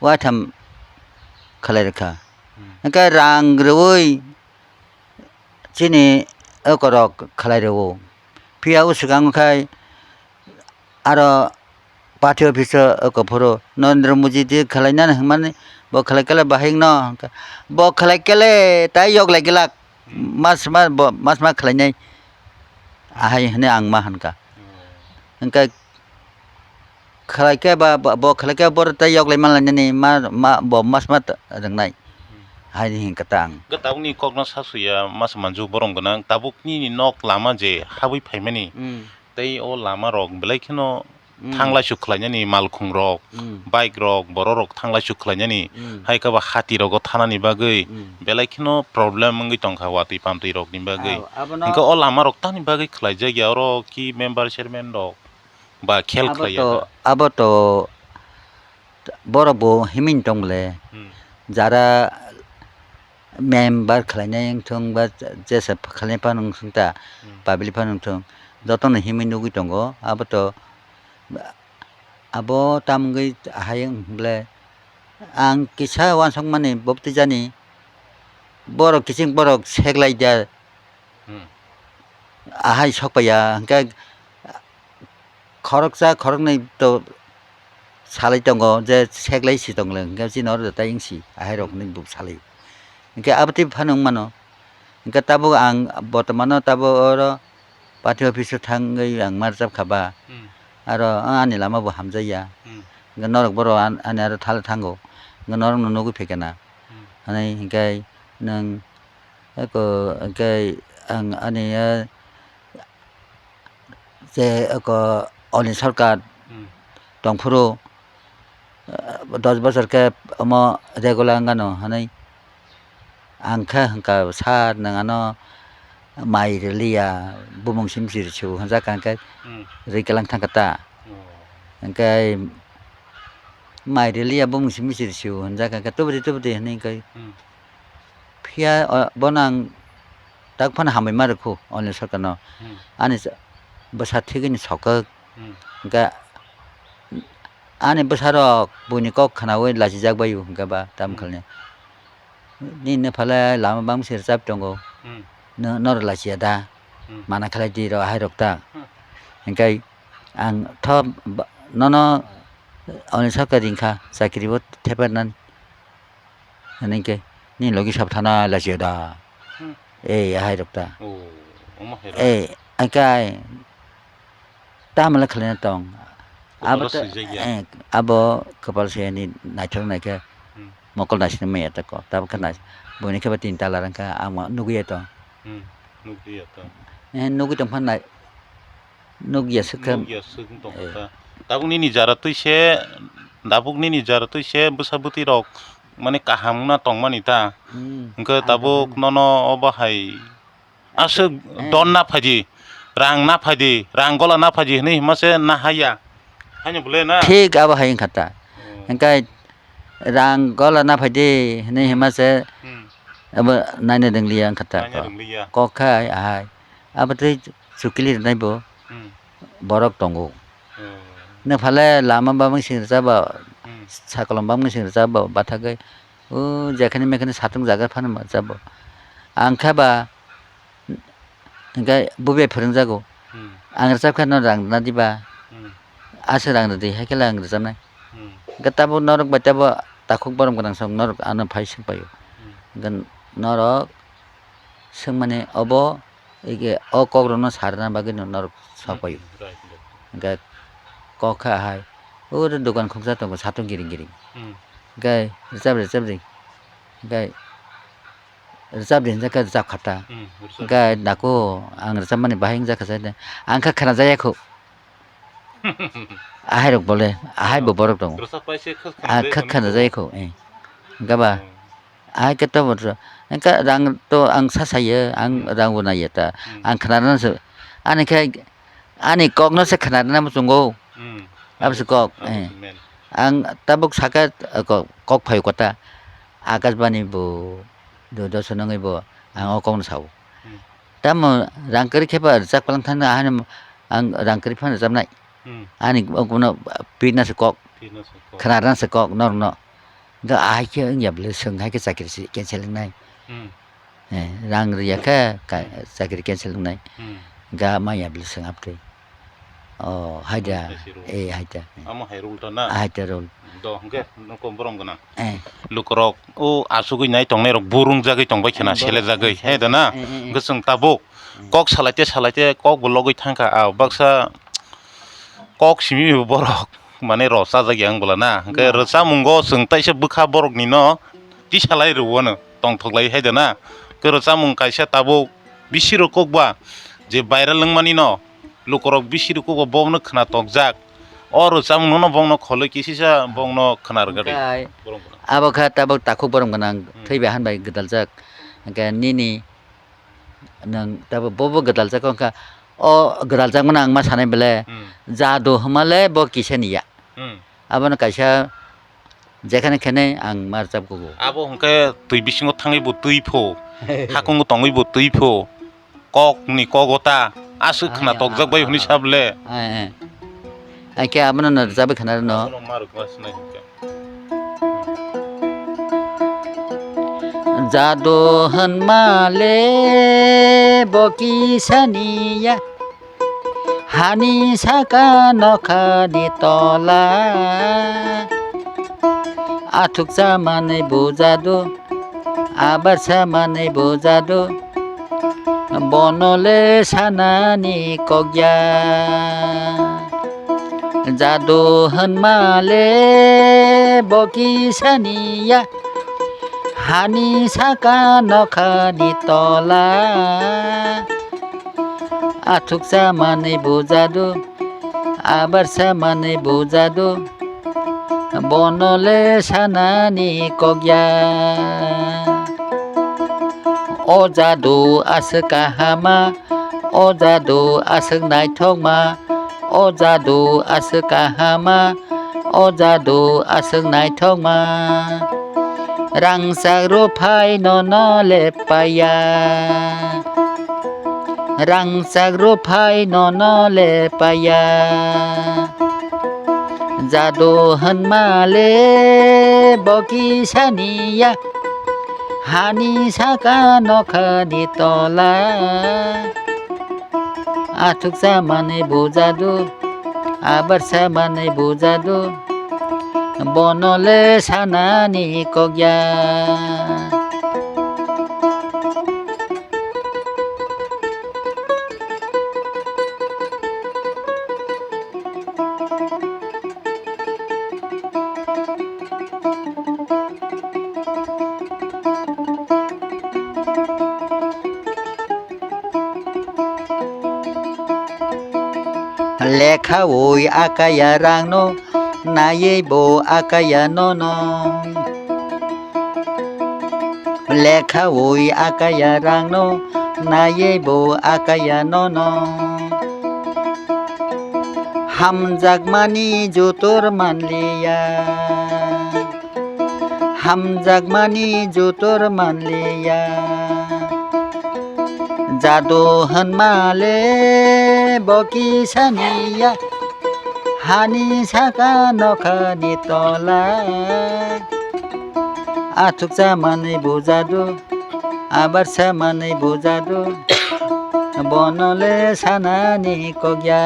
waitham khlai rwkha. Hmm. Hwnkhe rang rwui chini okorok khlai rwo. Phiya o swkang khai aro party office o oko phuru Narendra Modi di khlai nani hwnmani bo khlai kele bahai no hwnkhe bo khlai kele tai yok lai glak Hmm. Mas ma bo mas ma khlai nai ahai hwnwi ang ma hwnkha. Hmm. Hwnkhe khlai khe ba, ba, bo khlai khe bo tai yok lai man lai nani ma, ma, bo mas ma ta-, rwngnai. Hmm. Hai hwnkha ta ang. Hwnkhe tabukni kokno sa suya masa manju borom gwnang tabukni nok lama je habwi phaimani. Hmm. Tei o lama rok belai kheno Hmm. thanglai su khlainani malkhung rok, Hmm. bike rok, borok rok thanglai su khlainani. Hmm. Hai khe ba hati rogo thanani bagwi Hmm. belai kheno problem wngwi tongkha watwi pamtwi rokni bagwi. Ah, abono Hwnkhe o lama rok tamni bagwi khlaijak ya oro ki member chairman rok ba khel Abo khlai ya to, kha? Abo to borok bo himwi tong le. Hmm. Jara member khlainai wngthung ba jesa khlainai phano wngthung ta, Hmm. public phano wngthung, jotono himwi nugwi tongo. Abo to, abo tamgwi ahai wng ble ang kisa uansukmani bo twijani, borok kiching borok seklai da. Hmm. Ahai sokpaiya, hwnkhe khoroksa khoroknwi to salai tongo, je seklai si tongla, hwnkhe chini oro tai wngsi, ahairokni bo salai. Hwnkhe abotwi phano wngmano. Hwnkhe tabuk ang bortomano tabuk oro party office o thangwi ang ma rwchapkha ba. Hmm. Aro ani lama bo hamjakya. Hmm. Hwnkhe norok boro an-, ani aro thale thango. Hwnkhe norokno nugwi phaikha na. Hmm. Hwnwi hwnkhe nwng eko hwnkhe ang ani, eh, je eko Oni Sarkar Hmm. tongphuru, eh, dos bosor khe omo regular wngano hwnwi ang khe hwnkha, "Sir, nwng ano mai rwliya, bumung simi se rw su," hwnjak kha, hwnkhe Hmm. rwi kwlang thangkha ta. Oh. Hwnkhe mai rwliya, bumung simi se rw su hwnjak kha, hwnkhe tubudi tubudi hwnwi hwnkhe Hmm. Phiya, o, bono ang tak phano hambai ma rwkhu Oni Sarkarno. Hmm. Ani sa-, bwsa thwigwini sokok. Hmm. Hwnkhe ani bwsarok buini kok khwnaui lachijak bai o hwnkhe ba tamo Hmm. khlainai. Nini phale lama bangsi rwchap tongo. Hmm. No-, norok lachiya da? Hmm. Mana khlai di rw ahairok ta. Hmm. Hwnkhe ang tho ba-, nono Oni Sarkar ringkha chakribo theparnani. Hwnwi khe nini logi sabo thana lachiya da? Hmm. Ei, ahairok ta. Oh, omo hai ra. Ei, ai kai. Tamo le khlaina tong. Abo Kwpalo ta, swijak ya. Eh, abo kwpal se ni naithok nai khe Hmm. mokol naisini maya ta ko. Tabuk khe nai-, buini khe ba tin tala rang kha, ang ma nugwi ya tong. Hmm, nugwi ya tong. Eh, nugwi tong phan nai. Nukya swkang. Nukya swkang tongkha Eh. ta. Tabuk nini jara twi se, tabuk nini jara twi se bwsa bwtwi rok mane kaham wngna tongmani ta. Hmm. Hwnkhe tabuk nono obo hai aswk Eh. don na phaidi, rang na phaidi, rang gola na phaidi hwnwi hima se na haya. Haino bwle na? Thik abo hai wngkha ta. Oh. Hwnkhe rang gola na phaidi hwnwi hima se Hmm. abo naina rwngliya wngkha ta. Naina rwngliya. Kok kha ahai. Abo tei chukili rwnai bo Hmm. borok tongo. Hmm. Nw phale lama bamung sing rwchabo, Hmm. sakolom bamung sing rwchabo, bathagwi o jekhani mekhani satung jaga phano rwchabo. Ang khe ba hwnkhe bubai phwrwngjago. Hmm. Ang rwchap khe no rang rwna diba? Hmm. Aswk rang rwdi, hai khe le ang rwchapnai. Hmm. Hwnkhe tabuk norok bai teibo takhuk borom gwnang song norok ano phai swng paio. Hmm. Hwnkhe norok swngmani obo Ege o kokrokno sarna bagwino norok sok paio. Hmm, right, right. Hwnkhe kok kha hai, oro dokan khungsa tongo satung giring giring. Hmm. Hwnkhe rwchap rwchap ring. Hwnkhe rwchap ring hwnkhe rwchap kha ta. Hmm, rwchap. Hwnkhe nako ang rwchapmani bahai wngjakha sa de. Ang kha khna jaya kho. Ahai rok bole, ahai bo borok tongo. Rwchap pai se kha Ah, khna jaya kho, eh. Hwnkhe ba. Hmm. Ai khe tobo to, engka rang to ang sa sayo, ang Hmm. rang bo naiya ta. Hmm. Ang khna rwna se, ani khe, ani kok no se khna rwna muchungo. Hmm. Abo se kok, Abo eh. se men. Ang tabuk saka, eh, kok, kok phaio kota. Akashbani bo, Doordarshan nangwi bo, ang Hmm. o kok no sao. Hmm. Tamo rang kwrwi khe ba rwchap kwlang thangna, ahai no ang rang kwrwi phano rwchapnai. Hmm. Ani kok no pirna se kok. Pirna se kok. Khna rwna se kok norok no. Hwnkhe ahai khe wngya bwle, swng hai khe chakri se cancel wngnai. Hmm. Eh, rang rwya khe ka-, Hmm. chakri cancel wngnai. Hmm. Hwnkhe manya bwle swng abtwi. Oh, hai da. Hai se rule. Eh, hai da. Amo hai rule ta na? Hai da rule. Do, hwnkhe nokho borom gwnang. Eh. Lukurok o achugwi nai tongnai rok burung jagwi tongbai khena, Eh, sele jagwi. Eh, hai da na? Eh, eh, eh. Hwnkhe chwng tabuk Hmm. kok salaite salaite kok bo logwi thangkha, ah, baksa kok simi borok. Mane rw chajak ya wng bwla na. Hwnkhe Na. Rwchapmungo chwng taisa bwkha borokni no tisalai rwo no, tongthok lai hai da na. Hwnkhe rwchapmung kaisa tabuk bisi rw kok ba je viral wngmani no, lukurok bisi rw kok ba bono khna tokjak. O rwchapmung no bono kholoi kisisa bono khna rwgadi. Hwnkhe Borok gwnang. Abo kha tabuk takhuk borom gwnang Hmm. thwi bai han bai gwdaljak. Hwnkhe nini Nwng tabuk bo, bo gwdaljakha wngkha. O gwdaljakmano ang ma sanai bele, Hmm. jadu hwnmale bo kisa ni ya. Hmm. Abono kaisa Jekhane khene ang ma rwchapkugo. Abo hwnkhe twi bisingo thangwi bo twi pho, hakungo tongwi bo twi pho, kokni kogo ta aswk khna tokjak bai hwnwi sable. Ai, ai. Ai khe abono no rwchapwi khna rwno. Abono ma rwkma sinai hwnkhe. Jadu hwnma le bo kisani ya. Hani saka nokhani tola, athukcha manwi bujadu, abarsa manwi bujadu, bono le sanani kokya. Jadu hwnma le bo kisani ya, hani saka nokhani tola. Athukcha manwi bujadu, abarsa manwi bujadu, bono le sanani kokya. O jadu aswk kahama, o jadu aswk naithokma, o jadu aswk kahama, o jadu aswk naithokma. Rangchak rwphai nono le paiya. Rangchak rwphai nono le paiya. Jadu hwnma le bo kisani ya. Hani saka nokhani tola. Athukcha manwi bujadu, abarsa manwi bujadu, bono le sanani kokya. Lekhawi akaya rangno, naiwi bo akaya nono. Lekhawi akaya rangno, naiwi bo akaya nono. Hamjakmani jotor manliya. Hamjakmani jotor manliya. Jadu hwnma le bo kisani ya. Hani saka nokhani tola. Athukcha manwi bujadu, abarsa manwi bujadu, bono le sanani kokya.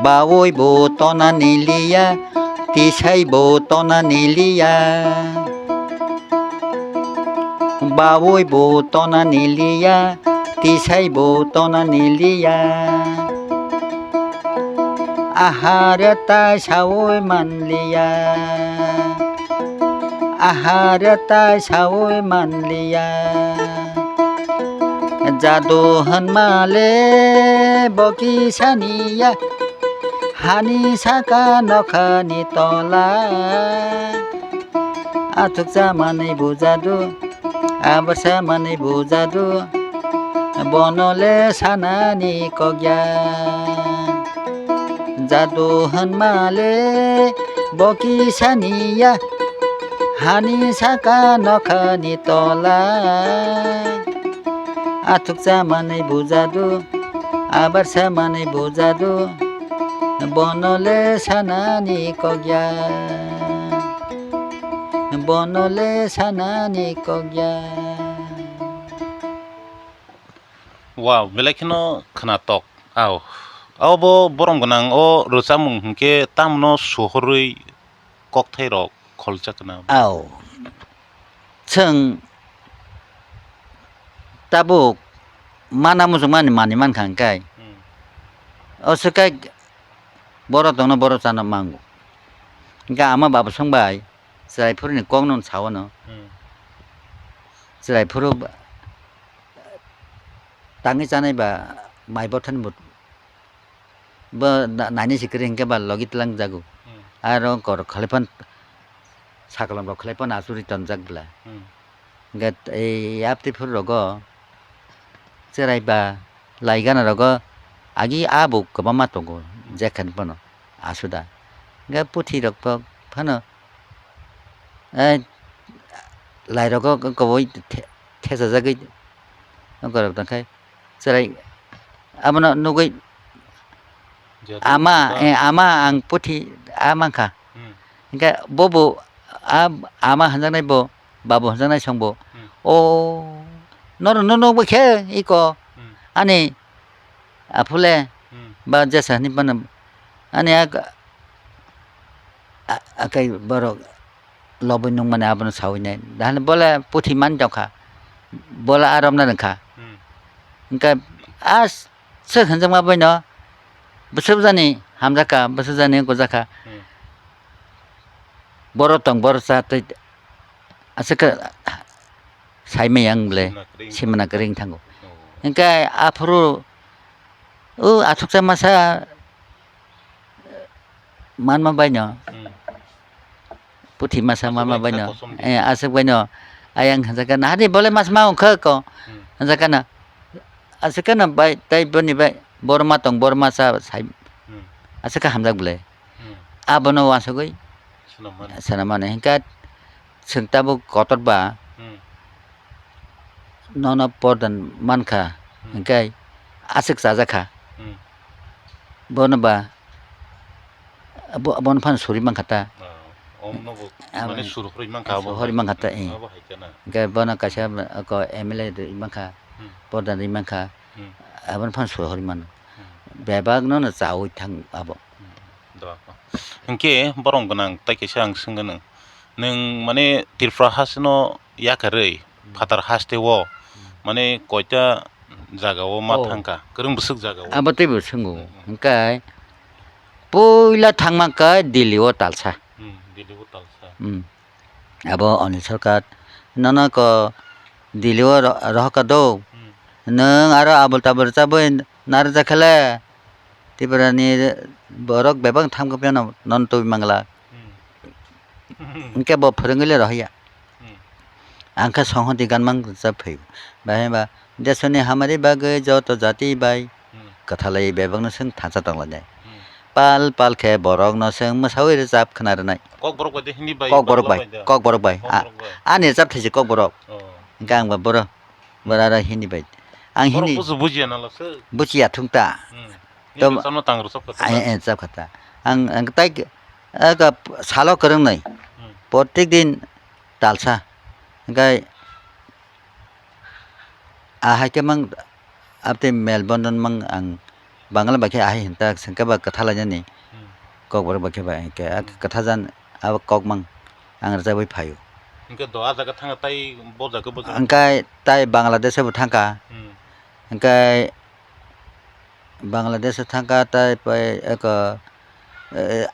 Bawi bo tona ni liya, tisai bo tona ni liya. Bawi bo tona ni liya, tisai bo tona ni liya. Ahare tai sawi man liya. Ahare tai sawi man liya. Jadu hwnma le bo kisani ya. Hani saka nokhani tola. Athukcha manwi bujadu, abarsa manwi bujadu, bono le sanani kokya. Jadu hwnma le bo kisani ya, hani saka nokhani tola. Athukcha manwi bujadu, abarsa manwi bujadu, bono le sanani kokya. Bono le sanani kokya. Wow, belai kheno khwnatok. Au. Abo borom gwnang o rwchapmung hwnkhe tamno sohorwi kokthairok kholjakna. Au. Chwng tabuk mana muchungmani manwi mankha hwnkhe. Hmm. O swkhe borok tongno borok chana mango. Hwnkhe ama babu song bai chwrai phuruni kokno sao no. Hmm. Chwrai phuru ba-, tangwi chanai ba mai bothani bo, bo na-, naini se kwrwi hinkhe ba logi twlang jago. Hmm. Aro kor khlai phan, saklam rok khlai phan asuri tonjak bla. Hmm. Hinkhe ei yaptwi phuru rogo chwrai ba lai gana rogo agi a bo kwbangma tongo, hmm, jekhan phano asuda. Hinkhe puthi rok bo phano, eh, lai rogo kwbui the-, thesajagwi nokha rok tongkhai. Chwrai abono nugwi, ama, eh, ama ang puthi a mankha. Hmm. Hinkhe bobo a, ama hanjaknai bo, babu hanjaknai songbo. Hmm. O, norok no nugwi khe iko. Hmm. Ani aphule, hmm, ba jesa hinwi phano ani a, a, akai borok lobwi nukmani abono sawi nai. Dahani bole puthi man tongkha, bole a romna rwngkha. Hmm. Hinkhe a swk hinjakma boino bwswk jani hamjakha, bwswk jani gojakha. Hmm. Borok tong, borok cha tei aswk khe saimaya wng ble, simana kwrwi wng thango. Oh. Hinkhe aphuru o athuksa masa manma baino. Hmm. Puthi masa manma baino. Eh, aswk baino. Ayang hanjakha na, "Hari bole mas ma ongkha ko?" Hmm. Hanjakha na, "Aswk kheno bai, tei boni bai, borma tong, borma cha," sai. Hmm. Aswk khe hamjak bwle. Hmm. Abono uansugwi swnam mani. Swnam mani. Hinkhe chwng tabuk kotor ba, hmm, nono pordan mankha, hmm, hinkhe aswk chajakha. Hmm. Bono ba, bo-, bono phano suri mankha ta. Ah, omno bo, ah, mane sur hori mankha abo. Sur hori mankha ta, eh. Abo hai kheno. Hinkhe bono kaisa ko M L A rwi mankha, hmm, pordan rwi mankha. Hmm. Abono phano sur hori mano. Hmm. Bebak no no chawi thang abo. Hmm. Do. Hinkhe borok gwnang tai kaisa ang swngwi nang. Nwng mane Tripura hasteno yakarwi, hmm, phatar hasteo, hmm, mane koita jagao ma, oh, thangkha, kwrwng bwswk jagao? Abo teibo swngo. Hmm. Hinkhe puila thangma khe Delhi o talsa. Hmm, Delhi o talsa. Hmm. Abo Anil Sarkar nono ko Delhi o ro-, rohorkha do. Hmm. Nwng aro abul tabul chabwi narwkjakha le. Tripura ni borok bebak thangkha phiyano nono tubui mangla. Hmm. Hinkhe bo phwrwngwi le rohorya. Hmm. Ang khe songhoti ganmang rwchap phaio. Bahai ba, desoni hamari bagwi joto jati bai, hmm, kwthalai bebakno chwng thansa tonglainai. Hmm. Pal pal khe borokno chwng mwsaui rwchap khna rwnai. Kokborok bai de Hindi bai, Kokborok Bangla bai, bai de. Kokborok bai. A-, Kokborok bai. Ani rwchap thaisi Kokborok. Oh. Hinkhe ang ba boro. Bwrara Hindi bai. Ang Hindi buji-, bujiya na lakse. Bujiya thung ta. Hmm. To Hindi sama tang rwchap kha ta. Ai, ai, chap kha ta. Ang, ang tai, aga salo kwrwng nai. Hmm. Protek din talsa. Hinkhe ahai khe mang, abtwi mel bondon mang ang Bangla bai khe ahai hinta sengkhe ba kwtha lainani. Hmm. Kokborok bai khe ba hinkhe a, hmm, kwtha jan abo kok mang ang rwchapwi phaio. Hinkhe do a jaga thangkha tai bo jaga bo jaga. Hinkhe tai Bangladesh bo thangkha. Hmm. Hinkhe Bangladesh thangkha tai pai eko, eh,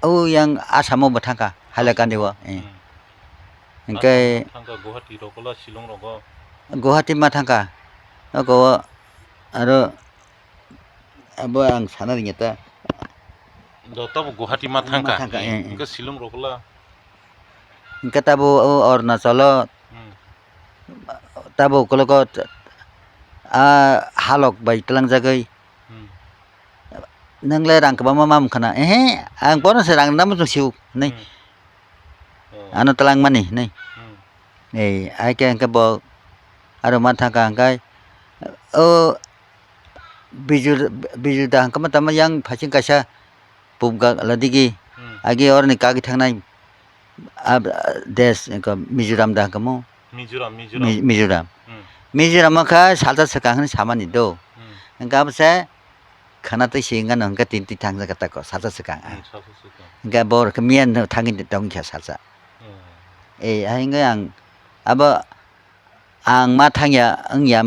o yang Assam bo thangkha Hailakandi o, eh. Hmm. Hinkhe Assam thangkha, Guwahati rogo la, Shillong rogo. Guwahati ma thangkha. Oko aro Abo ang sana ringya ta. Joto bo Guwahati ma thangkha. Ma thangkha, eh, eh. Hingke Shillong rok la. Hingke tabo o Arunachal o, hmm, tabo ukologo t-, a halok bai twlangjagwi. Hmm. Nwngle rang kwbangma ma wngkha na? Ehe, ang bono se rang rwna muchung sio, hinwi. Hmm. Oh. Ano twlangmani, hinwi. Hmm. Ei, hai khe hingke bo aro ma thangkha hingke o Bijur, Bijur da hingke ma tamo yang phaising kaisa pubga ladigi, hmm, agi oroni kagwi thangnai, ah, des, hingke Mizoram da hingke mo? Mizoram, Mizoram. Mi-, Mizoram. Hmm. Mizoram wngkha salsa swkang hinwi samani do. Hmm. Hingke abo se khana twi si wngkha no hingke tin twi thangjak kha tako salsa swkang, ah. Hmm, salsa swkang. Hingke bo rok khe miya no thangwi tongkha salsa. Hmm. Eh, hai hingke ang abo Ang ma thangya wngya,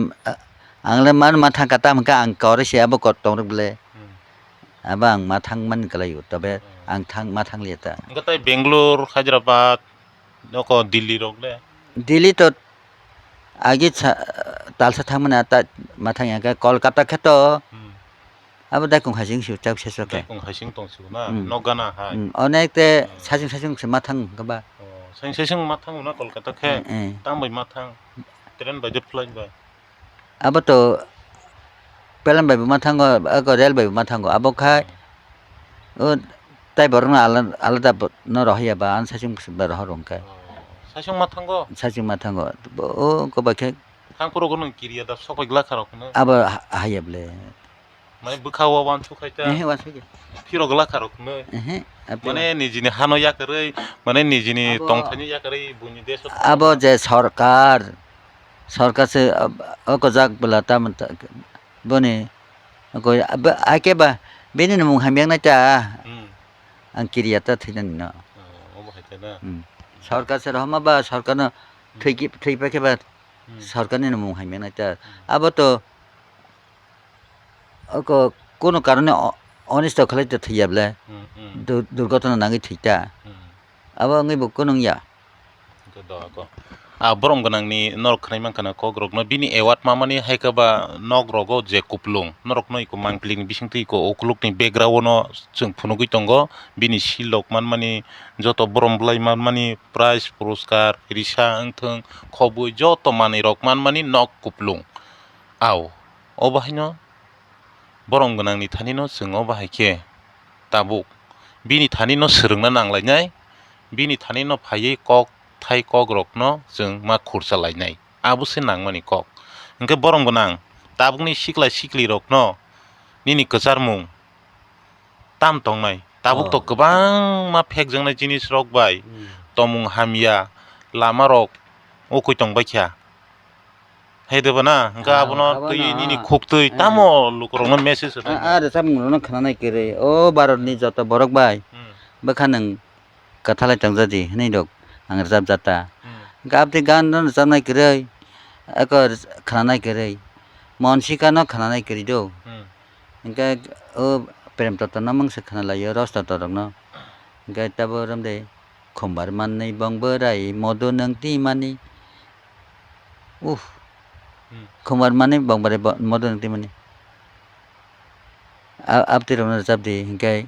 ang le mano ma thangkha, tamo hwnkhe ang kori se abo kok tongrok bwle. Hmm. Abo ang ma thangmani kwlaio, tobe, hmm, ang thang, ma thangliya ta. Hwnkhe tai Bangalore, Hyderabad, noko Delhi rok le? Delhi to agi sa-, talsa thangmani ta ma thangya khe Kolkata khe to Hmm. abo daikung haising si chak seso khe. Daikung haising tong si na, Hmm. nok gana hai. Hmm. Onek te Hmm. sachung sachung se ma thang khe ba. Oh, sachung sachung ma thang na Kolkata khe. Eh, eh. Tang bai ma thang. Train bai de flight bai. Abo to plane bai bo ma thango, abo rail bai bo ma thango. Abo khai Hmm. o tai borok no alada, alada bo-, no rohor ya ba, ang sachung ba rohor rong khe. Oh, sachung ma thango? Sachung ma thango. Bo-, o ko bai khe Thang phuru gwnang kiriya da sok bai glak kha rok hwnwi. Abo ha-, haya ble. Mane bwkha o wansuk khai ta. Ehe, wansuk ya. Phiro glak kha rok hwnwi. Ehe, abo Mane nijini hano yakarwi, mane nijini Abo tongthaini yakarwi buini desh o Abo thangma. Je sorkar, sorkar se, ab-, o kojak bwla ta man ta, boni, ko, ab-, ake ba, bini no mung hamya nai ta. Hmm. Ang kiriya ta thwinani no. Oh, obo hai ta na. Hmm. Sorkar se rohorma ba, sorkar no Hmm. thwi ki, thwi pa khe ba, Hmm. Sorkar ni no mung hamya nai ta. Hmm. Abo to oko kono karone o-, onisto khlai to thwiya ble. Hmm, hmm. Du-, durgotona nangwi thwi ta. Hmm. Abo wngwi bo kunung ya. Oko do, oko. Ah, borom gwnang ni norok khwnai mankha na kok rok no bini award ma mani hai khe ba nok rogo je kuplung norok no iko mangpili ni bising twi iko ukuluk ni background o chwng phunugwi tongo bini silok man mani joto borom bwlai man mani prize puruskar risa wngthung khobwi joto manwi rok man mani nok kuplung. Ao, obo haino borom gwnang ni thani no chwng obo hai khe tabuk bini thani no swrwngna nang lai nai, bini thani no phaiwi kok thai kok rok no chwng ma khursa lai nai, abo se nang mani kok. Hwnkhe borom gwnang tabuk ni sikla sikli rok no nini kwchar mung tam tongnai. Tabuk to Oh. kwbangma phekjaknai jinis rok bai Hmm. tomung hamya lama rok ukui tong baikha. Hai de bana, hwnkhe Ah, abono abono. Twi nini khuk twi Eh. Tamo lukurokno message rwdi. Ah, ah, rwchapmung rokno khwnanai kwrwi. O Bharat ni joto borok bai Hmm. bwkha nwng kwthalai tongjadi hwnwi rok ang rwchapjata. Hmm. Hwnkhe aboni gan no rwchapnai kwrwi, eko rwch-, khwnanai kwrwi. Monsika no khwnanai kwrwi do. Hmm. Hwnkhe o Prem Toto no mungsa khwnalaio, Roj Toto rokno. Hwnkhe tabuk romde khumbar manwi bong bwrai modo nwng twi mani. Uff. Hmm. Khumbar manwi bong bwrai bo-, modo nwng twi mani. A-, abtwi rokno rwchapdi hwnkhe.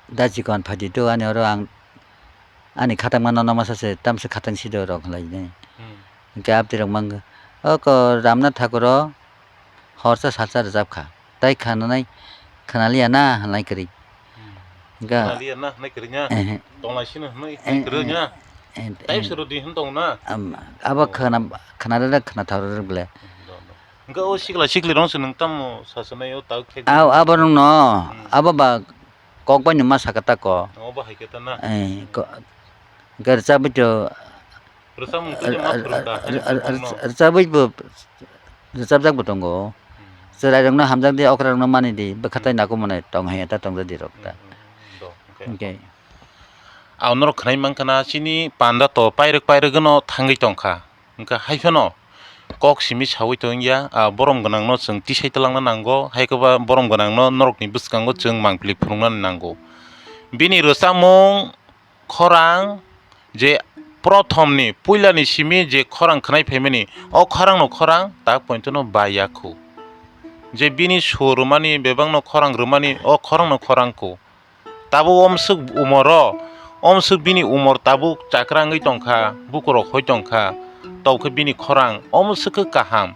Da chikon phaidi do ani oro ang ani khatang mano no masa se tamse khatang sido rok khlai ne. Hmm. Hwnkhe abtwi rok mang oko Ramnath Thakur o horsa salsa rwchap kha. Tai khananai khanaliya na hwnlai kwrwi. Hmm. Hwnkhe Khanaliya na hwnlai kwrwi nya. Ehe. Tonglai sino hwnwi Eh, kwrwi eh, nya. eh, Tai eh. Sero di hwn tong na. Am, abo Oh. Khana khana rwrwk khana thar rwrwk le. Hmm, do, do. Hwnkhe o sikla sikli rong se nwng tamo sasanai o tau khe. Abo, abo rong no, Hmm. Abo ba kok bai no ma saka ta ko. Obo hai khe ta na. Eh, ko, hwnkhe rwchapwi to, Rwchapmung twi ma phwrwng ta, hai rwchapmung no. Rwchapwi bo, rwchapjak bo tongo. Hmm. Chwrai rok no hamjak di, okra rok no mani di, bwkha tai Hmm. Nangkukmani tong hai ta tongjak di rok ta. Hmm, hmm, hmm, do, hwnkhe. Hwnkhe. Ang norok khwnai mankha na, chini panda to pairwk pairwk no thangwi tongkha. Hwnkhe hai phano kok simi sawi tongya, ah, borom gwnang no chwng tisai twlangna nango, hai khe ba borom gwnang no norok ni bwskango chwng mangpili phunuknani nango. Bini rwchapmung khorang je prothom ni puila ni simi je khorang khwnai phaimani, o khorang no khorang tak pointo no baiya khu. Je bini sur rwmani bebak no khorang rwmani, o khorang no khorang khu. Tabuk omswk umoro, omswk bini umor tabuk chakra wngwi tongkha, bukurok hoi tongkha, tokhe bini khorang omswk khe kaham.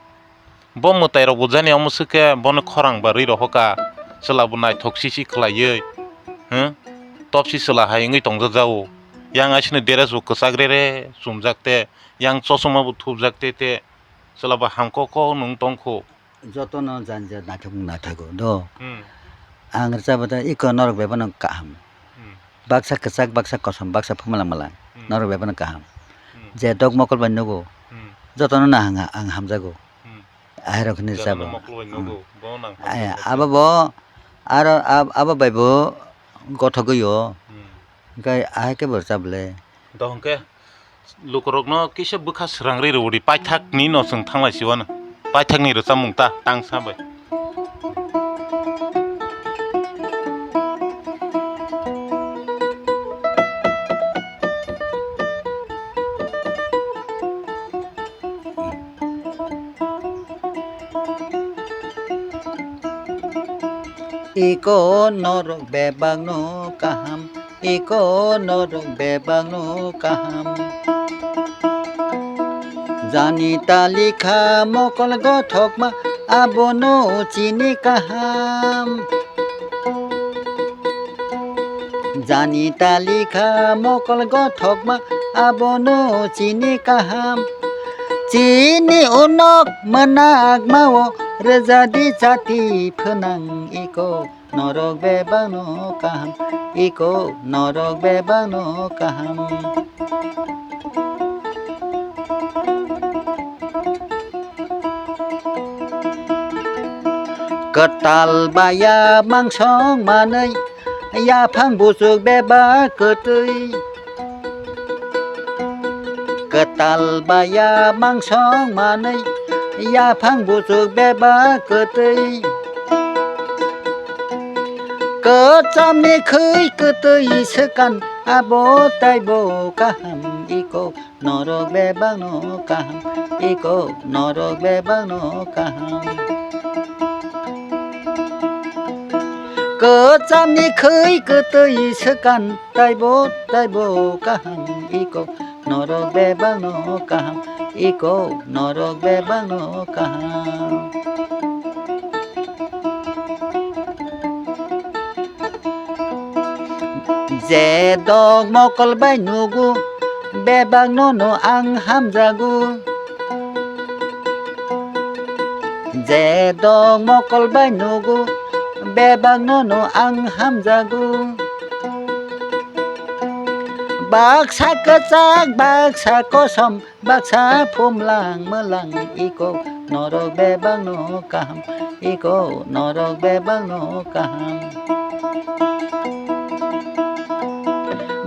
Bo mwtairokbo jani omswk khe bono khorang ba rwi rohoka, chwla bo naithok sisi khlaiwi, hmm? Topsi chwla hai wngwi tongjak jao. Yang aisino dress bo kwchak rere chumjak te, yang chosma bo thupjak te te, chwla bo hamkok kok nung tongkho. Jotono jani jat naithok naithogo do. Hmm. Ang rwchapba ta iko norok bebano kaham. Hmm. Baksa kwchak, baksa kosom, baksa phumala mala. Hmm. Norok bebano kaham. Hmm. Je dok mokol bai nugo. Hmm. Jotono no ang, ang hamjago. Hmm. Aherok hwnwi Jotono rwchapba. Mokol bai nugo. Hmm. Bono nang Aya, hamjakgo. Abo bo aro ab-, abo bai bo gothogwi o. Hmm. Hwnkhe ahai khe bo rwchap le. Do hwnkhe lukurokno kisa bwkha swrang rwi rwdi, paithakni no chwng thanglai siwano. Paithakni rwchapmung ta tangsa bai. Iko norok bebakno kaham, iko norok bebakno kaham. Jani talikha mokol gothokma, abono chini kaham. Jani talikha mokol gothokma, abono chini kaham. Chini unok mwnakmao rwjadi chati phwnang iko. Norok bebakno kaham, iko norok bebakno kaham. Kwtal baya mangsong manwi, yaphang buchuk bebak kwtwi. Kwtal baya mangsong manwi, yaphang buchuk bebak kwtwi. Kwchamni khwi kwtwi swkang, abo taibo kaham iko. Norok bebakno kaham, iko norok bebakno kaham. Kwchamni khwi kwtwi swkang, taibo taibo kaham iko. Norok bebakno kaham, iko norok bebakno kaham. Je dok mokol bai nugo, bebak nono ang hamjago. Je dok mokol bai nugo, bebak nono ang hamjago. Baksa kwchak, baksa kosom, baksa phumlang mwlang iko, norok bebakno kaham, iko norok bebakno kaham.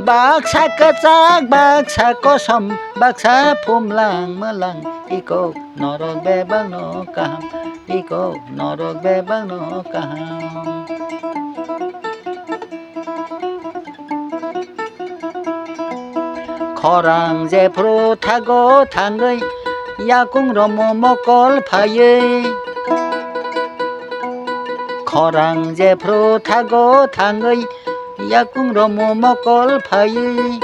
Baksa kwchak, baksa kosom, baksa phumlang mwlang iko, norok bebakno kaham, iko norok bebakno kaham. Khorang jephru thago thangwi, yakung romo mokol phaiwi. Khorang jephru thago thangwi, yakung romo mokol phaiwi.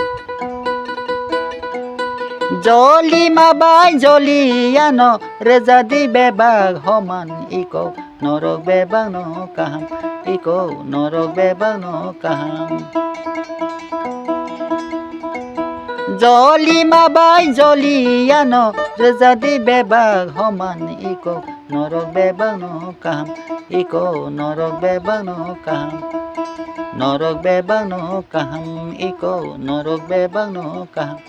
Joli ma bai joli yano, rwjadi bebak homan iko. Norok bebakno kaham, iko norok bebakno kaham. Joli ma bai joli yano, rwjadi bebak homan iko, norok bebakno kaham, iko norok bebakno kaham. Norok bebakno kaham, iko norok bebakno kaham.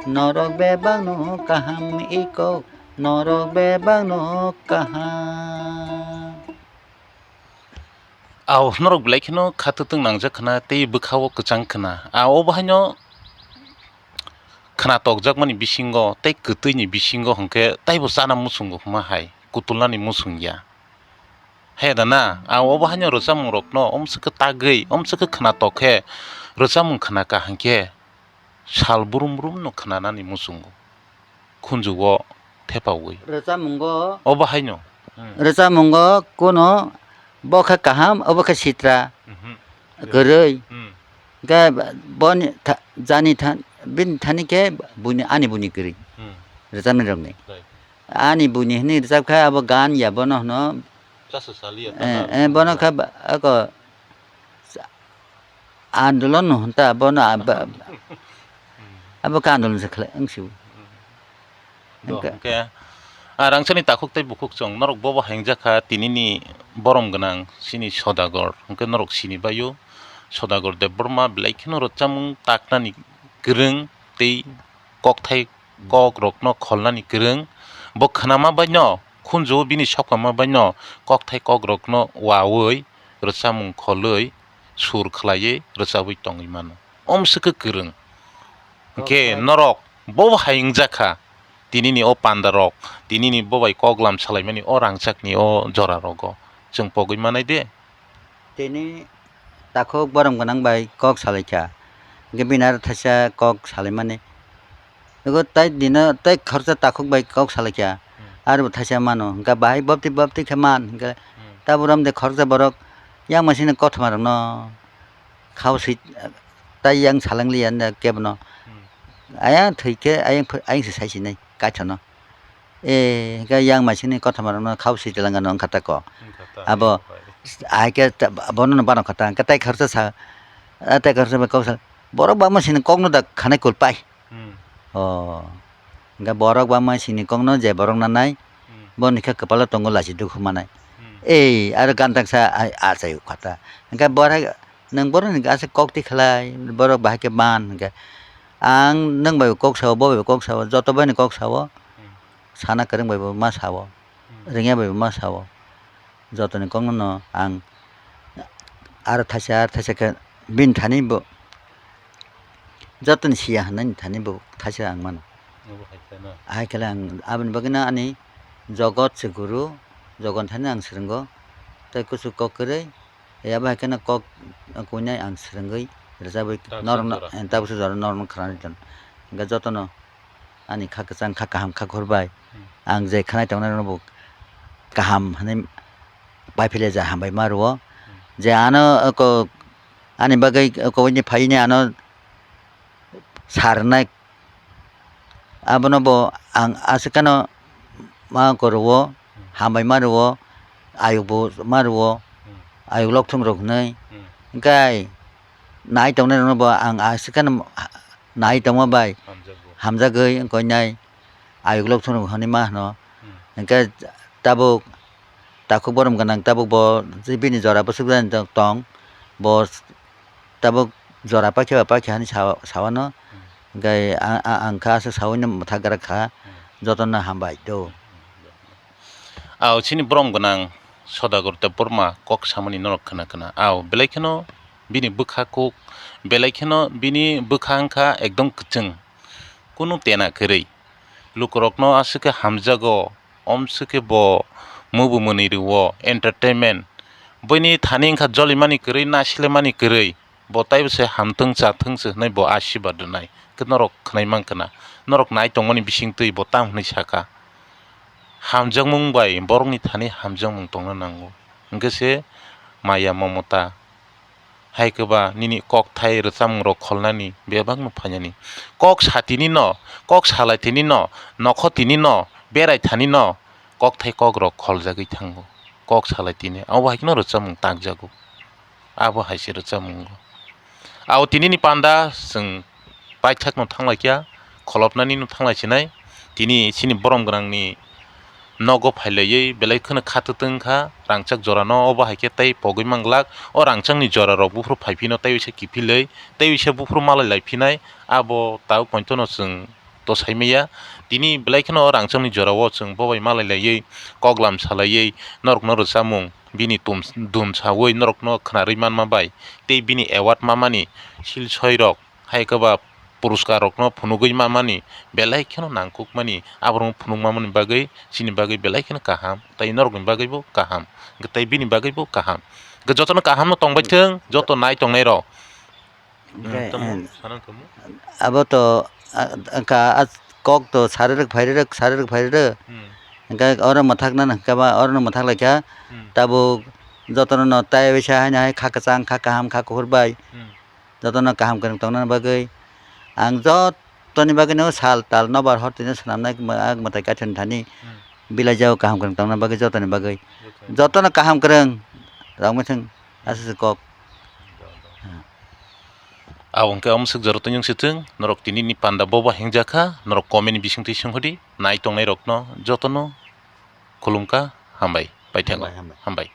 Norok bebakno kaham, iko norok bebakno kaham. Aw, norok belai kheno kha twtwng nangjak khna tei bwkha-o kwchang khna. A, obo haino khna tokjakmani bisingo tei kwtwini bisingo hwnkhe taibo chana muchungo hwnma hai, kutulnani muchung ya. He da na, a, obo haino rwchapmung rokno omswkhe tagwi, omswkhe khna tok khe rwchapmung khna ka hwnkhe sal brum brum no khnanani muchungo khunju-o thepaui. Rwchapmungo, obo haino. Hmm. Rwchapmungo kuno bo khe kaham, obo khe sitra. Mhm. Kwrwi. Hmm. Hwnkhe boni tha-, jani tha-, bini thani khe buini, ani buini kwrwi. Hmm. Rwchapnai rokni. Right. Ani buini hwnwi rwchap kha abo gan ya bono hwno. Chasa saliya, eh, tata eh, bono kha ba-, ako sa-, andolon no hwnta bono abo, abo kha andolon se khlai wngsi. Do, hwnkhe, hwnkhe, ah, rangchakni takhuk tei bukhuk chwng norok bobo haingjak kha tinini borom gwnang chini Sodagar, hwnkhe norok sini baio. Sodagar Debbarma belai kheno rwchapmung taknani kwrwng tei kokthai kok rokno kholnani kwrwng. Bo khnama baino khunju-o bini sokma baino kokthai kok rokno waui rwchapmung kholwi sur khlaiwi rwchapwi tongwi mano. Omswkhe kwrwng. Hwnkhe norok bo hai wngjakha, tinini o panda rok, tinini bo bai kok lam salaimani o rangchakni o jora rogo chwng pogwi manai de. Tini takhuk borom gwnang bai kok salaikha, hwnkhe bini aro thaisa kok salaimani. Ego tai dino tai khoroksa takhuk bai kok salaikha, hmm, aro bo thaisa mano, hwnkhe bahai bopti bopti khe man, hwnkhe, hmm, tabuk romde khoroksa borok yang masini kothoma rokno khao swi tai yang salang liya kebono. Hmm. Ayang thwi khe ayang ph-, ayang se sai sinai kaithano. E, hingke yang masini kothoma rokno khao swi twlang ano wngkha ta ko. Wngkha ta, abo wngkha ta. Ahai khe ta, bono no bano kha ta, hingke tai khoroksa sa, a, tai khoroksa bai kok sa, borok bangma sini kokno da khanai kul pai. Hmm. O, hingke borok bangma sini kokno je borok nanai, hmm, boni khe kwpalo tongo lachi dukhu manai. Hmm. Ei, aro gantak sa a, achai kha ta. Hingke borai nwng borokni aswk kok tikhlai, borok bahai khe man hingke. Ang nwng bai bo kok sao, bo bai bo kok sao, joto bai ni kok sao. Hmm. Sana kwrwng bai bo ma sao, hmm, rwngya bai bo ma sao. Jotoni kokno no ang aro thaisa, aro thaisa khe bini thani bo, jotoni siya hwnani thani bo thaisa ang mano. Obo hai khe no. Ahai khe le ang aboni bagwi no ani jogot se guru, jogot thani ang swrwngo. Tei kuchuk kok kwrwi, abo hai khe no kok kuinai ang swrwngwi rwchabwi norokno, tabuk se jora norokno khwnani ton. Hingke jotono ani kha kwchang, kha kaham, kha khorbai. Hmm. Ang je khanai tongnai rokno bo kaham hinui pai philai ja hambai ma rwo. Hmm. Je ano oko ani bagwi oko ni phaini ano sa rwnai, abono bo ang aswk kheno ma oko rwo, hmm, hambai ma rwo, ayuk bo ma rwo, hmm, ayuk lokthung rok hinui. Hmm. Hingke nai tongnai rokno bo ang aswk kheno nai tongma bai hamjagwi wngkha nai. Ayuk lokthung rok hinui ma hwno. Hmm. Hingke tabuk takhuk borom gwnang tabuk bo je bini jora bwswk jani tong, bo tabuk jora paikhe ba paikha hinui sa, sawano. Hmm. Hingke a, a, ang kha aswk sawino mwthak gra kha. Hmm. Jotono hambai do. Hmm. Aw, chini borom gwnang Sodagar Debbarma kok samani norok khna khna. Aw, belai kheno bini bwkha kuk, belai kheno bini bwkha wngkha ekdom kwchwng. Kunu tena kwrwi. Lukurokno aswk khe hamjago, omswk khe bo mubu mwnwi rwo, entertainment. Buini thani wngkha jolimani kwrwi, nasilemani kwrwi. Bo taibo se hamthwng chathwng se hwnwi bo asirwad rwnai. Khe norok khwnai mankha na? Norok nai tongmani bisingtwi bo tamo hwnwi sakha? Hamjakmung bai borokni thani hamjakmung tongna nango. Hwnkhe se maya momota. Hai khe ba nini kokthai rwchapmungrok kholnani bebakno phainani. Kok satini no, kok salai tini no, nokho tini no, berai thani no, kokthai kokrok kholjagwi thango. Kok salai tini, abo hai kheno rwchapmung takjago. Abo hai se rwchapmungo. Abo tinini panda chwng paithakno thanglaikha, kholopnanino thanglaisinai. Tini chini borom gwnangni nogo phailaiwi belai kheno khatwtwng wngkha rangchak jorano, obo hai khe tei pogwi manglak. O rangchakni jorarok buphuru phaiphino tei uaisa kiphilwi, tei uaisa buphuru malai laiphinai. Abo tabuk pointono chwng to saimaya. Tini belai kheno o rangchakni jorao chwng bo bai malai laiwi, koklam salaiwi, norokno rwchapmung bini tum-, dum sawi norokno khwnarwi manma bai tei bini award mamani silsoirok hai khe ba puruskarrokno phunugwi mamani belai kheno nangkukmani, aborokno phunukmamani bagwi chini bagwi belai kheno kaham tei norokni bagwibo kaham, tei bini bagwibo kaham. Jotono kahamno tongbaithwng, joto nai tongnairok. Hingke, hmm, tamo, eh, sana tamo? Abo to, ah, wngkha, ah, kok to sarirok phairok, sarirok phairok. Hmm. Hingke oro mwthakna hingke ba, oro mwthak laikha. Hmm. Tabuk jotono no tai waisa haino hai kha kwchang, kha kaham, kha kuphur bai. Hmm. Jotono kaham kwrwng tongna bagwi. Ang jotoni bagwi no sal tal nobar hor tini swnamnai, ah, mwtai kaithon thani. Hmm. Bilai jao kaham kwrwng tongna bagwi, jotoni bagwi. Jotono. Jotono kaham kwrwng rwngwi thwng. Aswk kok. Abo hwnkhe omo swk jora tongthung se thung, norok tini ni panda bobo hengjakha, norok comment ni bisingtwi swnghodi, nai tongnairokno jotono khulumkha, hambai, paithago, hambai, hambai. Hambai.